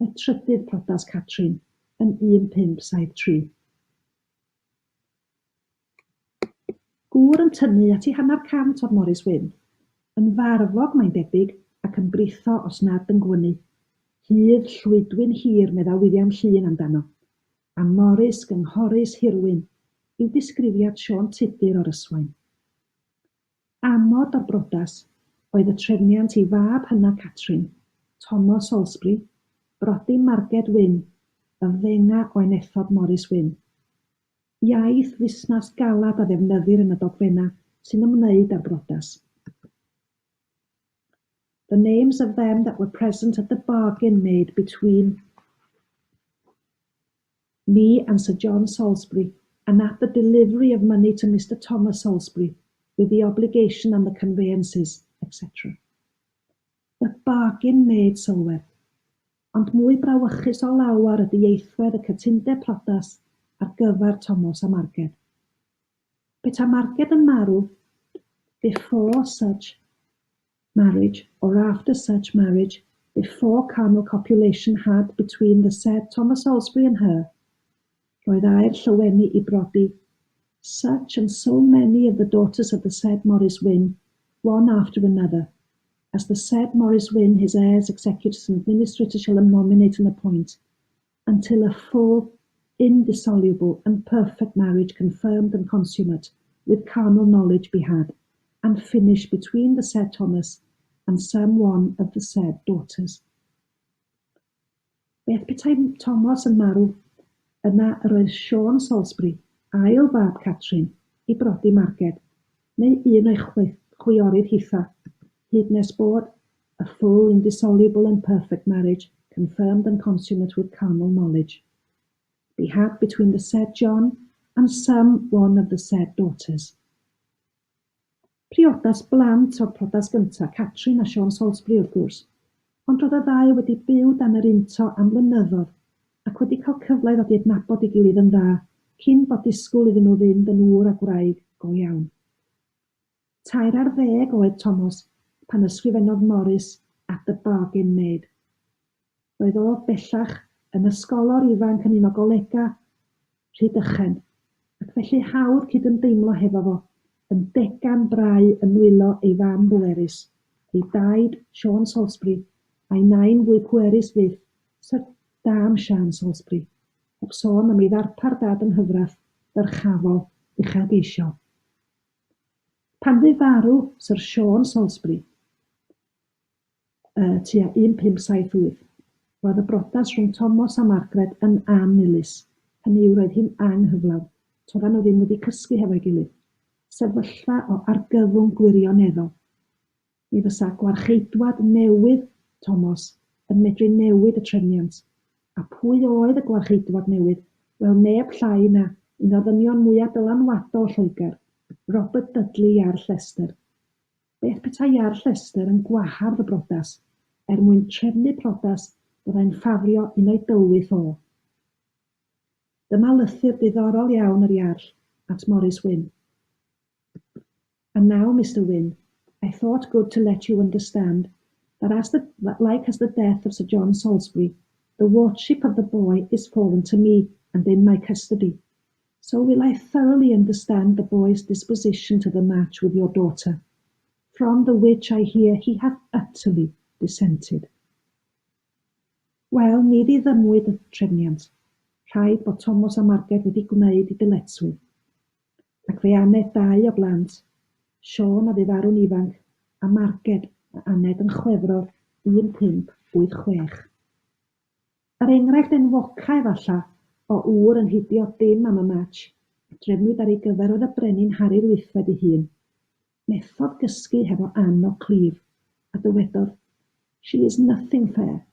[SPEAKER 2] oedd trydydd priodas Catrin yn 1573. Gŵr yn tynnu at ei hanner cant oedd Morris Wyn. Yn farfog, mae'n debyg, ac yn britho os nad yn gwynnu. Hydd llwydwyn hir, medda William Llŷn amdano. A Morris gynghorus hirwyn yw disgrifiad Siôn Tudur o'r yswain. Amod o'r brodas oedd y trefniant i fab hyna Catrin, Tomos Salisbury, brodi Marged Wyn, y fenga o enethod Morris Wyn. Iaith fusnas galad a ddefnyddir yn y dogfennau sy'n ymwneud â'r brodas. The names of them that were present at the bargain made between me and Sir John Salisbury, and at the delivery of money to Mister Thomas Salisbury, with the obligation and the conveyances, etc. The bargain made, sylwer. Ond mwy brawychus o lawer ydy ieithwedd y cytundeb priodas ar gyfer Tomos a Marged. Peta Marged yn marw before such marriage or after such marriage before carnal copulation had between the said Thomas Salisbury and her, roedd aer Llyweni i brodi such and so many of the daughters of the said Morris Wynne, one after another, as the said Morris Wynne, his heirs, executors and administrators shall nominate and appoint, until a full, indissoluble and perfect marriage confirmed and consummate with carnal knowledge be had, and finished between the said Thomas and some one of the said daughters. Beth petai Thomas yn marw? Yna yr oedd Siôn Salisbury, ail fab Catrin, i brodi Marged, neu un o'i chwiorydd hitha, hyd nes bod a full, indissoluble and perfect marriage, confirmed and consummate with carnal knowledge, be had between the said John and some one of the said daughters. Priodas blant o'r priodas gyntaf, Catrin a Siôn Salisbury wrth gwrs, ond roedd y ddau wedi byw dan yr un to am flynyddoedd ac wedi cael cyfle i ddod i adnabod ei gilydd yn dda cyn bod disgwyl iddyn nhw fynd yn ŵr a gwraig go iawn. 13 oedd Tomos pan ysgrifennodd Morris at the Bargain Made. Roedd o, bellach, yn ysgolor ifanc yn un o golegau Rhydychen, ac felly hawdd cydymdeimlo hefo fo, yn degan brau yn nwylo ei fam bwerus, ei daid, Siôn Salisbury, a'i nain fwy pwerus fyth, Syr Dame Siân Salisbury, heb sôn am ei ddarpar dad yng nghyfraith ddyrchafol uchelgeisiol. Pan fu farw Syr Siôn Salisbury, tua 1578, roedd y brodas rhwng Tomos a Margaret yn annilys, hynny yw roedd hi'n anghyflawn, toeddan nhw ddim wedi cysgu hefo'i gilydd. Sefyllfa o argyfwng gwirioneddol. Mi fysa gwarcheidwad newydd Tomos yn medru newid y trefniant. A phwy oedd y gwarcheidwad newydd? Wel neb llai na un o ddynion mwya dylanwadol Lloegr, Robert Dudley Iarll Leicester. Beth petai Iarll Leicester yn gwahardd y brodas, er mwyn trefnu prodas fyddai'n ffafrio un o'i dylwyth o? Dyma lythyr diddorol iawn yr Iarll at Morris Wynne. And now, Mister Wynne, I thought good to let you understand that as the that like as the death of Sir John Salisbury, the wardship of the boy is fallen to me and in my custody. So will I thoroughly understand the boy's disposition to the match with your daughter, from the which I hear he hath utterly dissented. Wel, ni ddiddymwyd y trefniant. Rhaid bod Tomos a Marged wedi gwneud i dyletswydd. Ac fe aned dau o blant, Siôn a fu farw'n ifanc, a Marged a aned yn Chwefror 1586. Yr enghraifft enwoca, efalla, o ŵr yn hidio dim am y match a drefnwyd ar ei gyfer oedd y Brenin Harri'r Wythfed ei hun. Methodd gysgu hefo Anne o Cleve, a dywedodd, She is nothing fair,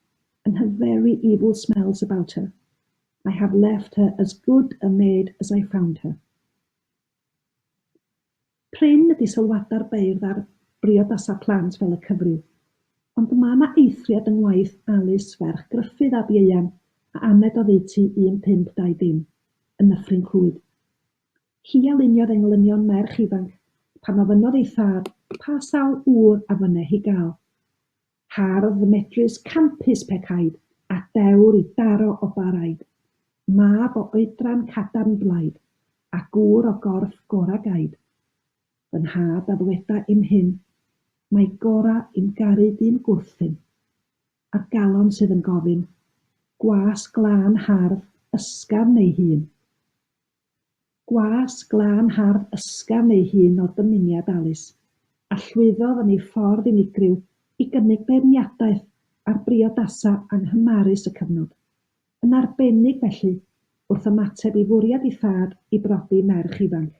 [SPEAKER 2] and her very evil smells about her. I have left her as good a maid as I found her. Prin ydi sylwadau'r beirdd ar briodasau plant fel y cyfryw, ond mae 'na eithriad yng ngwaith Alys ferch Gruffydd ab Ieuan a aned oddeutu 1520, yn Nyffryn Clwyd. Hi a luniodd englynion merch ifanc pan ofynnodd ei thad pa sawl ŵr a fynne hi gael. Hardd, medrus, campus pe caid, a dewr i daro o ba raid. Mab o oedran cadarn blaid, a gŵr o gorff gora gaid. Fy nhad a ddweda i'm hyn, Mai gora i'm garu dyn gwrthun. A'r galon sydd yn gofyn, Gwas glân hardd, ysgafn ei hun. Gwas glân hardd ysgafn ei hun oedd dymuniad Alys, a llwyddodd yn ei ffordd unigryw i gynnig beirniadaeth ar briodasau anghymarus y cyfnod, yn arbennig felly wrth ymateb i fwriad ei thad i brodi merch ifanc.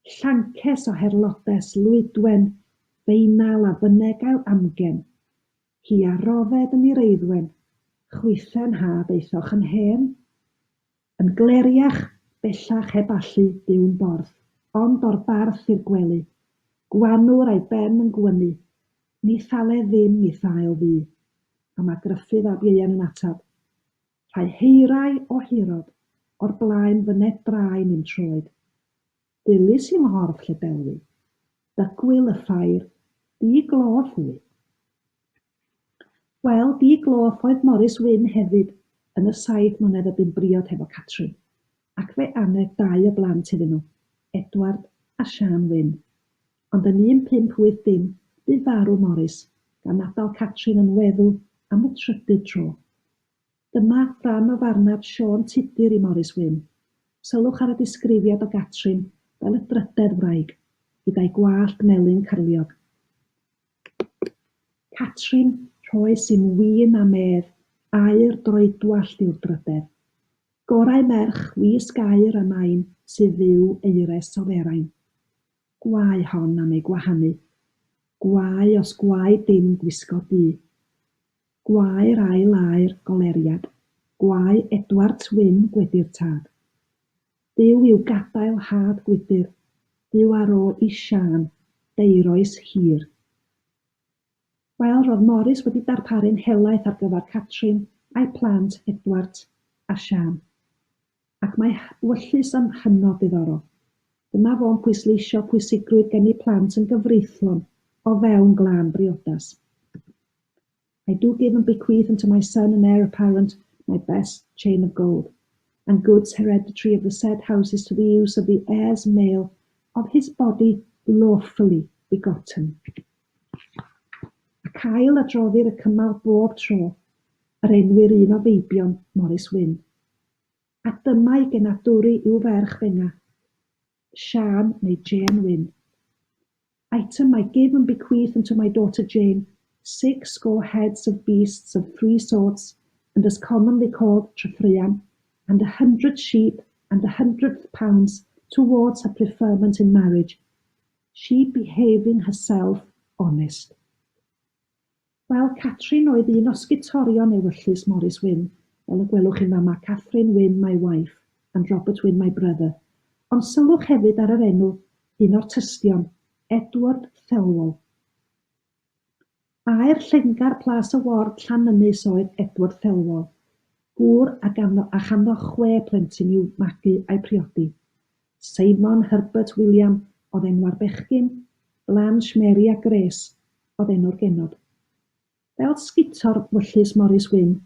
[SPEAKER 2] Llances o herlodes Lwydwen, feinal a fynne gael amgen, Hi a rodded yn Ireiddwen, chwithen haf aethoch yn hen. Yn gleriach, bellach heb allu byw'n borth, ond o'r barth i'r gwely. Gwanwr a'i ben yn gwynnu, ni thale ddim i'th ail fu. A mae Gruffydd ab Ieuan yn ateb, Rhai heirau o hurod. O'r blaen fyned draen i'm troed. Dilys i 'nghorff lle belwi. Dygwyl y ffair, di-gloff wy. Wel, di-gloff oedd Morris Wyn hefyd yn y saith mlynedd y bu'n briod hefo Catrin, ac fe aned dau o blant iddyn nhw, Edward a Siân Wyn. Ond yn 1580, bu farw Morris, gan adael Catrin yn weddw am y trydydd tro. Dyma ran o farnad Siôn Tudur i Morris Wyn. Sylwch ar y disgrifiad o Gatrin fel y drydedd wraig, gyda'i gwallt melyn cyrliog. Catrin, rhoes i'm win a medd, aur droedwallt yw'r drydedd. Gorau merch, wisg aur a main, sy fyw aeres o ferain. Gwae hon am ei gwahanu. Gwae os gwae dim gwisgo du. Gwae'r ail aer goleriad, gwae Edwart Wyn gwedi'r tad. Duw i'w gadael had gwydr, Duw a ro i Siân deiroes hir. Wel, roedd Morris wedi darparu'n helaeth ar gyfer Catrin a'i plant Edwart a Siân. Ac mae wyllys yn hynod ddiddorol. Dyma fo'n pwysleisio pwysigrwydd geni plant yn gyfreithlon o fewn glân briodas. I do give and bequeath unto my son and heir apparent my best chain of gold, and goods hereditary of the said houses to the use of the heirs male of his body lawfully begotten. Ac ail adroddir y cymal bob tro yr enwir un o feibion Morris Wynne. A dyma'i genadwri i'w ferch fenga, Siân neu Jane Wynne. Item I give and bequeath unto my daughter Jane 60 heads of beasts of three sorts, and as commonly called Trefrian, and 100 sheep and £100 towards her preferment in marriage, she behaving herself honest. Wel, Catrin oedd un o sgutorion ewyllys Morris Wynne, fel y gwelwch chi'n fama, Catherine Wynne my wife, and Robert Wynne my brother. Ond sylwch hefyd ar yr enw, un o'r tystion, Edward Thelwall. Aer llengar Plas y Ward Llanynys oedd Edward Thelwall, gŵr a ganddo a chanddo chwe phlentyn i'w magu a'u priodi. Simon, Herbert, William oedd enwa'r bechgyn, Blanche, Mary a Grace oedd enw'r genod. Fel sgutor wyllys Morris Wyn,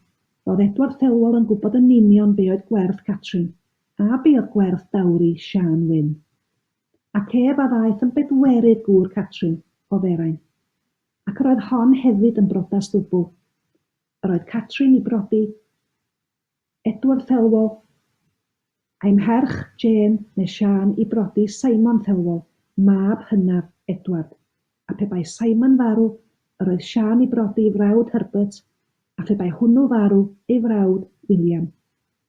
[SPEAKER 2] roedd Edward Thelwall yn gwybod yn union be oedd gwerth Catrin, a be oedd gwerth dowry Siân Wyn. Ac ef a ddaeth yn bedwerydd gŵr Catrin o Ferain. Ac yr oedd hon hefyd yn brodas ddwbl. Yr oedd Catrin i brodi Edward Thelwall, a'i mherch Jane neu Siân i brodi Simon Thelwall, mab hynaf Edward, a phe bai Simon farw, yr oedd Siân i brodi ei frawd Herbert, a phe bai hwnnw farw, ei frawd William.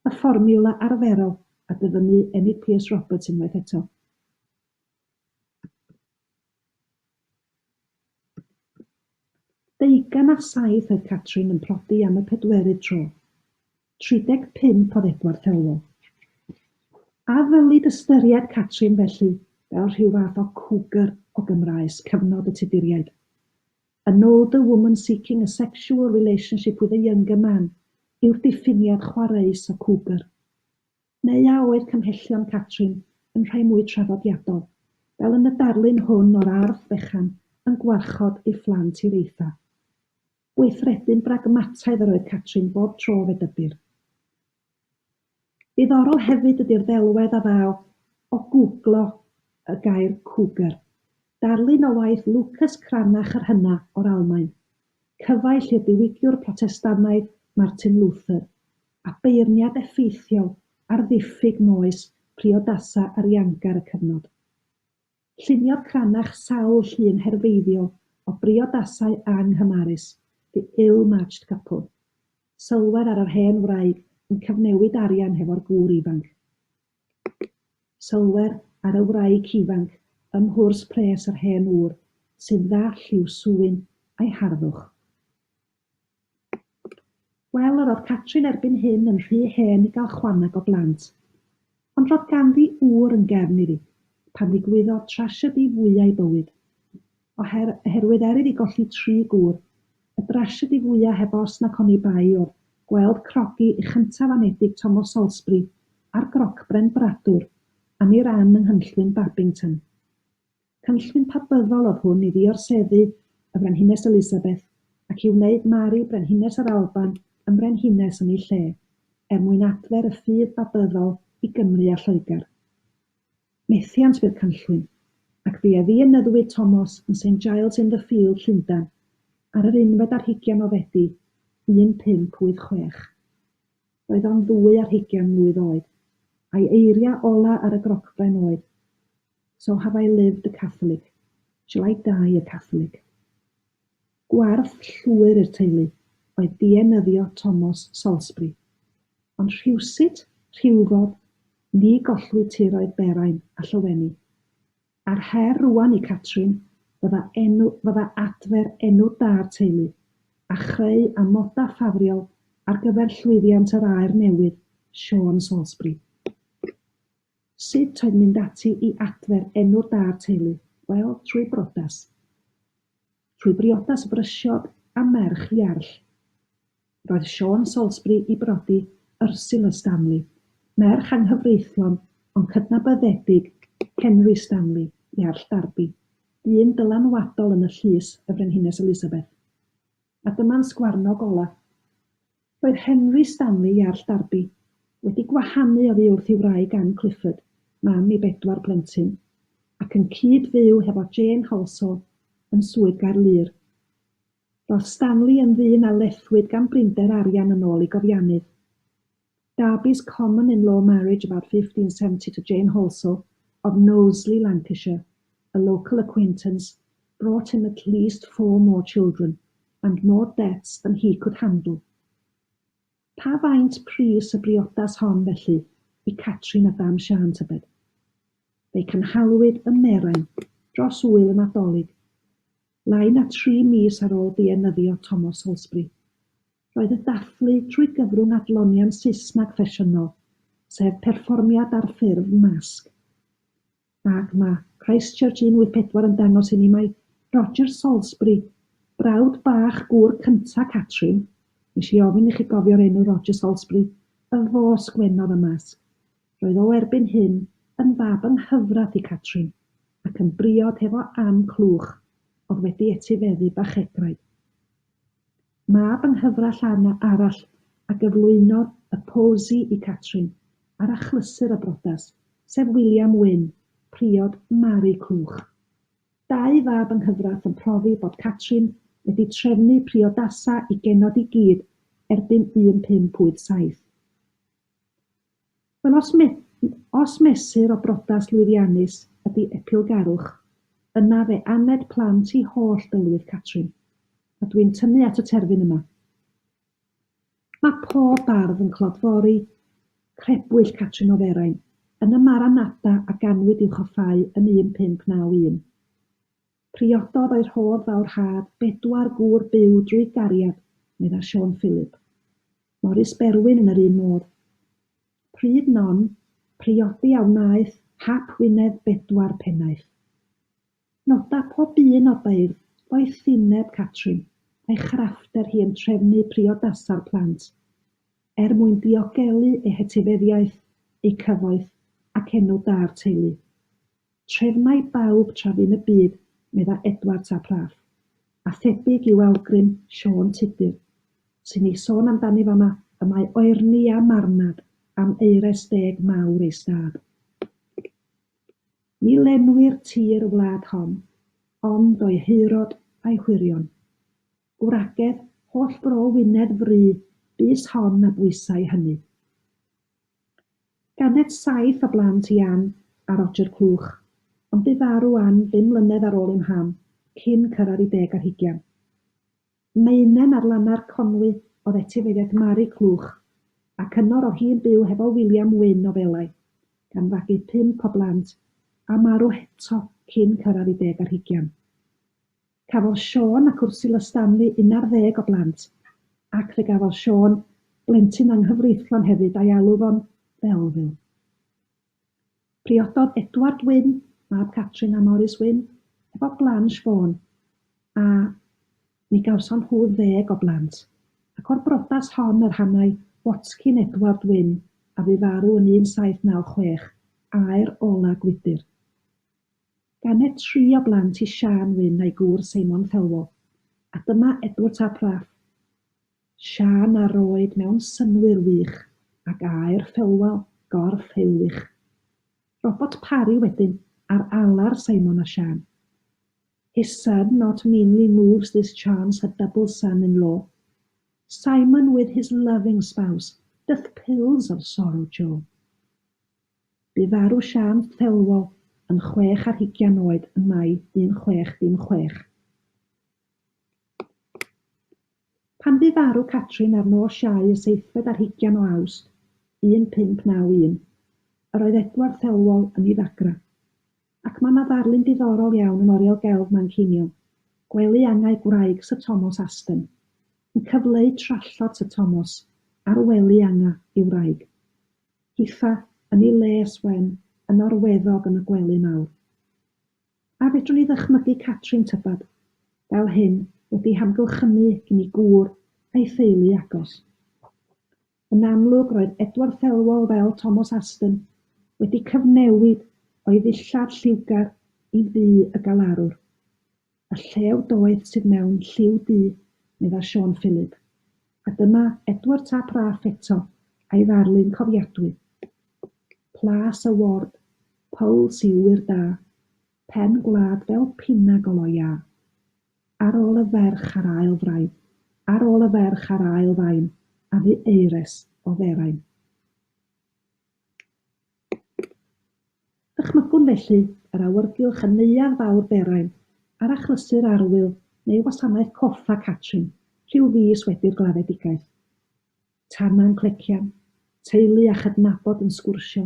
[SPEAKER 2] Y fformiwla arferol, a dyfynnu Enid Pierce Roberts unwaith eto. 27 oedd Catrin yn prodi am y pedwerydd tro. 35 oedd Edward Thelwall. A ddylid ystyried Catrin felly fel rhyw fath o cougar o Gymraes cyfnod y Tuduriaid? An older woman seeking a sexual relationship with a younger man yw'r diffiniad chwareus o cougar. Neu a oedd cymhellion Catrin yn rhai mwy traddodiadol, fel yn y darlun hwn o'r ardd fechan yn gwarchod ei phlant i'r eitha'? Gweithredu'n bragmataidd yr oedd Catrin bob tro fe dybir. Diddorol hefyd ydi'r ddelwedd a ddaw o gwglo y gair cougar, darlun o waith Lucas Cranach yr Hyna' o'r Almaen, cyfaill i'r diwygiwr Protestannaidd Martin Luther. a beirniad effeithiol ar ddiffyg moes priodasau ariangar y cyfnod. Lluniodd Cranach sawl llun herfeiddiol o briodasau anghymarus, the ill-matched couple. Sylwer ar yr hen wraig yn cyfnewid arian hefo'r gŵr ifanc. Sylwer ar y wraig ifanc ym mhwrs pres yr hen ŵr, sy'n ddall i'w swyn a'i harddwch. Wel, yr oedd Catrin erbyn hyn yn rhy hen i gael chwaneg o blant. Ond roedd ganddi ŵr yn gefn iddi, pan ddigwyddodd trasiedi fwya ei bywyd. Oher, oherwydd er iddi golli tri gŵr, y drasiedi fwya heb os nac oni bai oedd gweld crogi ei chyntaf-anedig Tomos Salisbury. ar grocbren bradwr am ei ran yng nghynllwyn Babington. Cynllwyn Pabyddol oedd hwn i ddiorseddu y Frenhines Elizabeth ac i wneud Mari Brenhines yr Alban yn frenhines yn ei lle, er mwyn adfer y ffydd Babyddol i Gymru a Lloegr. Methiant fu'r cynllwyn, ac fe a ddienyddwyd Tomos yn Saint Giles in the Field, Llundain, ar yr unfed ar hugian o Fedi 1586. Roedd o'n ddwy ar hugian mlwydd oed, a'i eiriau ola ar y grocbren oedd, So have I lived a Catholic, shall I die a Catholic? Gwarth llwyr i'r teulu oedd dienyddio Tomos Salisbury. Ond rhywsut, rhywfodd, ni gollwyd tiroedd Berain a Llyweni. A'r her rŵan i Catrin fydda enw, fydda adfer enw da'r teulu, a chreu amodau ffafriol ar gyfer llwyddiant yr aer newydd, Siôn Salisbury. Sut oedd mynd ati i adfer enw da'r teulu? Wel, trwy brodas. Trwy briodas frysiog a merch Iarll. Roedd Siôn Salisbury i brodi Ursula Stanley, merch anghyfreithlon ond cydnabyddedig Henry Stanley, Iarll Derby, dyn dylanwadol yn y llys y Frenhines Elizabeth. A dyma'n sgwarnog ola. Roedd Henry Stanley, Iarll Derby, wedi gwahanu oddi wrth ei wraig Anne Clifford, mam i bedwar plentyn, ac yn cyd-fyw hefo Jane Halsall yn Swydd Gaerlŷr. Roedd Stanley yn ddyn a lethwyd gan brinder arian yn ôl ei gofiannydd. Derby's common-in-law marriage about 1570 to Jane Halsall of Knowsley, Lancashire, a local acquaintance, brought him at least four more children and more debts than he could handle. Pa faint pris y briodas hon, felly, i Catrin a Dam Siân, tybed? Fe'i cynhaliwyd ym Merain, dros ŵyl y Nadolig, lai na thri mis ar ôl dienyddio Tomos Salisbury. Roedd y dathlu trwy gyfrwng adloniant Saesneg ffesiynol, sef perfformiad ar ffurf masg. Ac mae Christchurch 184 yn dangos i ni mai Roger Salisbury, brawd bach gŵr cynta Catrin, nes i ofyn i chi gofio'r enw Roger Salisbury, y fo sgwennodd y masg. Roedd o erbyn hyn yn fab yng nghyfraith i Catrin, ac yn briod hefo Ann Clwch, oedd wedi etifeddu Bachegraig. Mab yng nghyfraith Anna arall a gyflwynodd y posy i Catrin ar achlysur y brodas, sef William Wynne, priod Mari Clwch. Dau fab yng nghyfraith yn profi bod Catrin wedi trefnu priodasa i genod i gyd erbyn 1587. Wel, os me- os mesur o brodas lwyddiannus ydi epilgarwch, yna fe aned plant i holl dylwyth Catrin. A dwi'n tynnu at y terfyn yma. Mae pob bardd yn clodfori crebwyll Catrin o Ferain yn y Maranatha a ganwyd i'w choffáu yn 1591. Priododd o'i rhodd fawr rhad bedwar gŵr byw drwy gariad, medda Siôn Phylip. Morris Berwyn yn yr un modd. Pryd Non, priodi a wnaeth hap Wynedd bedwar pennaeth. Noda pob un o'r beirdd ddoethineb Catrin a'i chraffter hi yn trefnu priodasa'r plant, er mwyn diogelu eu hetifeddiaeth, eu cyfoeth ac enw da'r teulu. Trefnai bawb tra fu'n y byd, medda Edwards ap Rhaff, a thebyg yw awgrym Siôn Tudur, sy'n ei sôn amdani fama, y mae oerni a marnad am aeres deg mawr ei stad. Ni lenwir tir y wlad hon, ond o'i haerod a'i hwyrion. Gwragedd holl fro Wynedd fry bys hon a bwysai hynny. Ganed saith o blant i Ann a Roger Clwch, ond bu farw Ann bum mlynedd ar ôl ei mham, cyn cyrraedd ei deg ar hugian. Maenen ar lannau'r Conwy oedd etifeddiaeth Mari Clwch, ac yno roedd hi'n byw hefo William Wynn o Felai, gan fagu pump o blant, a marw eto cyn cyrraedd ei deg ar hugian. Cafodd Siôn ac Ursula Stanley unarddeg o blant, ac fe gafodd Siôn blentyn anghyfreithlon hefyd a'i alw fo'n Belleville. Priododd Edward Wynne, mab Catrin a Morris Wynne, efo Blanche Vaughan, a mi gawson nhw ddeg o blant, ac o'r brodas hon yr hanai Watkin Edward Wynne. a fu farw yn 1796, aer ola Gwydir. Ganed tri o blant i Siân Wyn a'i gŵr Seimon Thelwall, a dyma Edward ap Raff, Siân a roed mewn synnwyr wych ac aer Thelwall, gorff heulwych. Robert Parry wedyn, ar alar Simon a Siân. His son not meanly moves this chance her double son-in-law. Simon with his loving spouse doth pills of sorrow jaw. Bu farw Siân Thelwall yn chwech ar hugian oed yn Mai 1616. Pan fu farw Catrin ar nos Iau y seithfed ar hugian o Awst 1591, yr oedd Edward Thelwall yn ei ddagrau. Ac mae 'na ddarlun diddorol iawn yn Oriel Gelf Manceinion, gwely angau gwraig Syr Tomos Aston, yn cyfleu trallod Syr Tomos ar wely angau ei wraig. Hitha, yn ei les wen, yn orweddog yn y gwely mawr. A fedrwn ni ddychmygu Catrin, tybed, fel hyn, wedi hamgylchynu gin ei gŵr a'i theulu agos? Yn amlwg, roedd Edward Thelwall, fel Tomos Aston, wedi cyfnewid o'i ddillad lliwgar i ddu y galarwr. Y llew doeth sydd mewn lliw du, medda Siôn Phylip. A dyma Edward Tap Raff eto, a'i ddarlun cofiadwy. Plas y ward, Powls i ŵyr da, pen gwlad fel pinagl o iâ. Ar ôl y ferch a'r ail frain, ar ôl y ferch a'r ail fain, a fu aeres o Ferain. Dychmygwn felly yr awyrgylch yn Neuadd Fawr Berain ar achlysur arwyl neu wasanaeth coffa Catrin rhyw fis wedi'r gladdedigaeth. Tana'n clecian, teulu a chydnabod yn sgwrsio,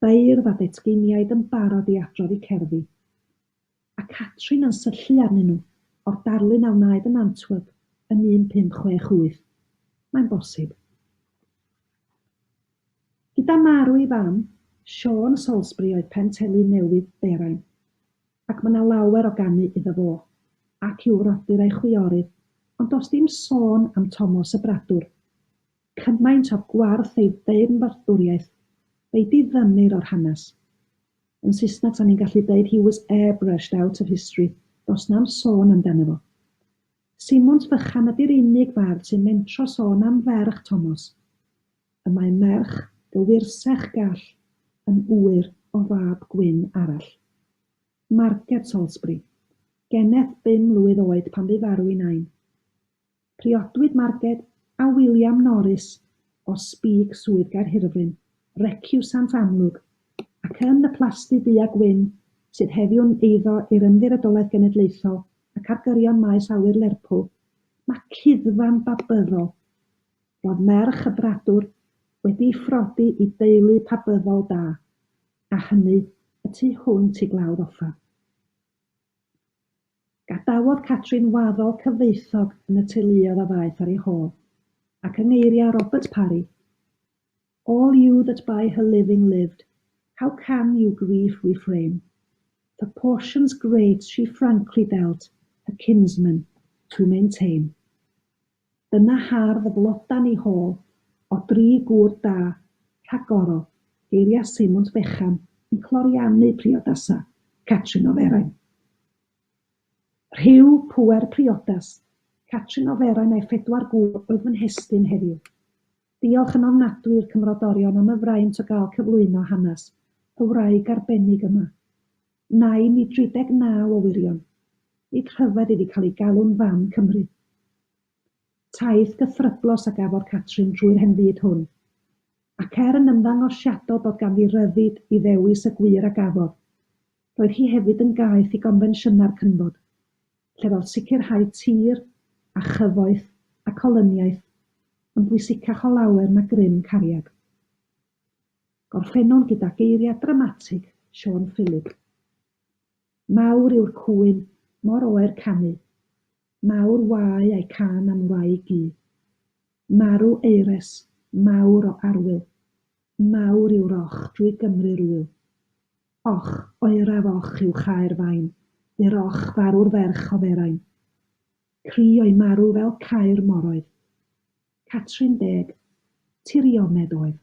[SPEAKER 2] beirdd a detgeiniaid yn barod i adrodd eu cerddi. A Catrin yn syllu arnyn nhw o'r darlun a wnaed yn Antwerp yn 1568. Mae'n bosib. Gyda marw ei fam, Siôn Salisbury oedd penteli newydd Berain, ac mae 'na lawer o ganu iddo fo, ac i'w frodyr a'i chwiorydd, ond does dim sôn am Tomos y Bradwr. Cymaint oedd gwarth ei deyrnfradwriaeth, fe'i diddymir o'r hanes. Yn Saesneg 'sa ni'n gallu deud he was airbrushed out of history, does na'm sôn amdano fo. Simwnt Fychan ydi'r unig fardd sy'n mentro sôn am ferch Tomos. Y mae merch gywirsech gall yn ŵyr o fab gwyn arall. Marged Salisbury. Geneth bum mlwydd oed pan fu farw ei nain. Priodwyd Marged â William Norris o Spîg Swydd Gaerhirfryn, reciwsant amlwg, ac yn y plasty du a gwyn sydd heddiw'n eiddo i'r Ymddiriedolaeth Genedlaethol ac ar gyrion maes awyr Lerpwl, mae cuddfan babyddol. Roedd merch y bradwr wedi'i phrodi i deulu pabyddol da, a hynny y tu hwnt i Glawdd Offa. Gadawodd Catrin waddol cyfoethog yn y teuluoedd a ddaeth ar ei hôl, ac yng ngeiriau Robert Parry, All you that by her living lived, how can you grief refrain? For portions great she frankly dealt her kinsmen to maintain. Dyna hardd y flodan ei hôl, o dri gŵr da, rhagorol, geiriau Seimwnt Fechan yn cloriannu priodasau Catrin o Ferain. Rhyw, pŵer priodas, Catrin o Ferain a'i phedwar gŵr oedd fy nhestun heddiw. Diolch yn ofnadwy i'r Cymrodorion am y fraint o gael cyflwyno hanes y wraig arbennig yma. Nain i 39 o wyrion. Nid rhyfedd iddi cael ei galw'n fam Cymru. Taith gythryblos a gafodd Catrin trwy'r hen fyd hwn. Ac er yn ymddangosiadol bod ganddi ryddid i ddewis y gwir a gafodd, roedd hi hefyd yn gaeth i gonfensiynau'r cynfod, lle roedd sicrhau tir, a chyfoeth, ac olyniaeth, yn bwysicach o lawer na grym cariad. Gorffennwn gyda geiriau dramatig Siôn Phylip. Mawr yw'r cwyn, mor oer canu. Mawr wae a'i cân am wraig gu. Marw aeres, mawr o arwyl. Mawr yw'r och drwy Gymru'r ŵyl. Och, oeraf och yw chaer fain, I'r och farw'r ferch o Ferain. Cri o'i marw fel caer moroedd. Catrin Deg, Tirioned oedd.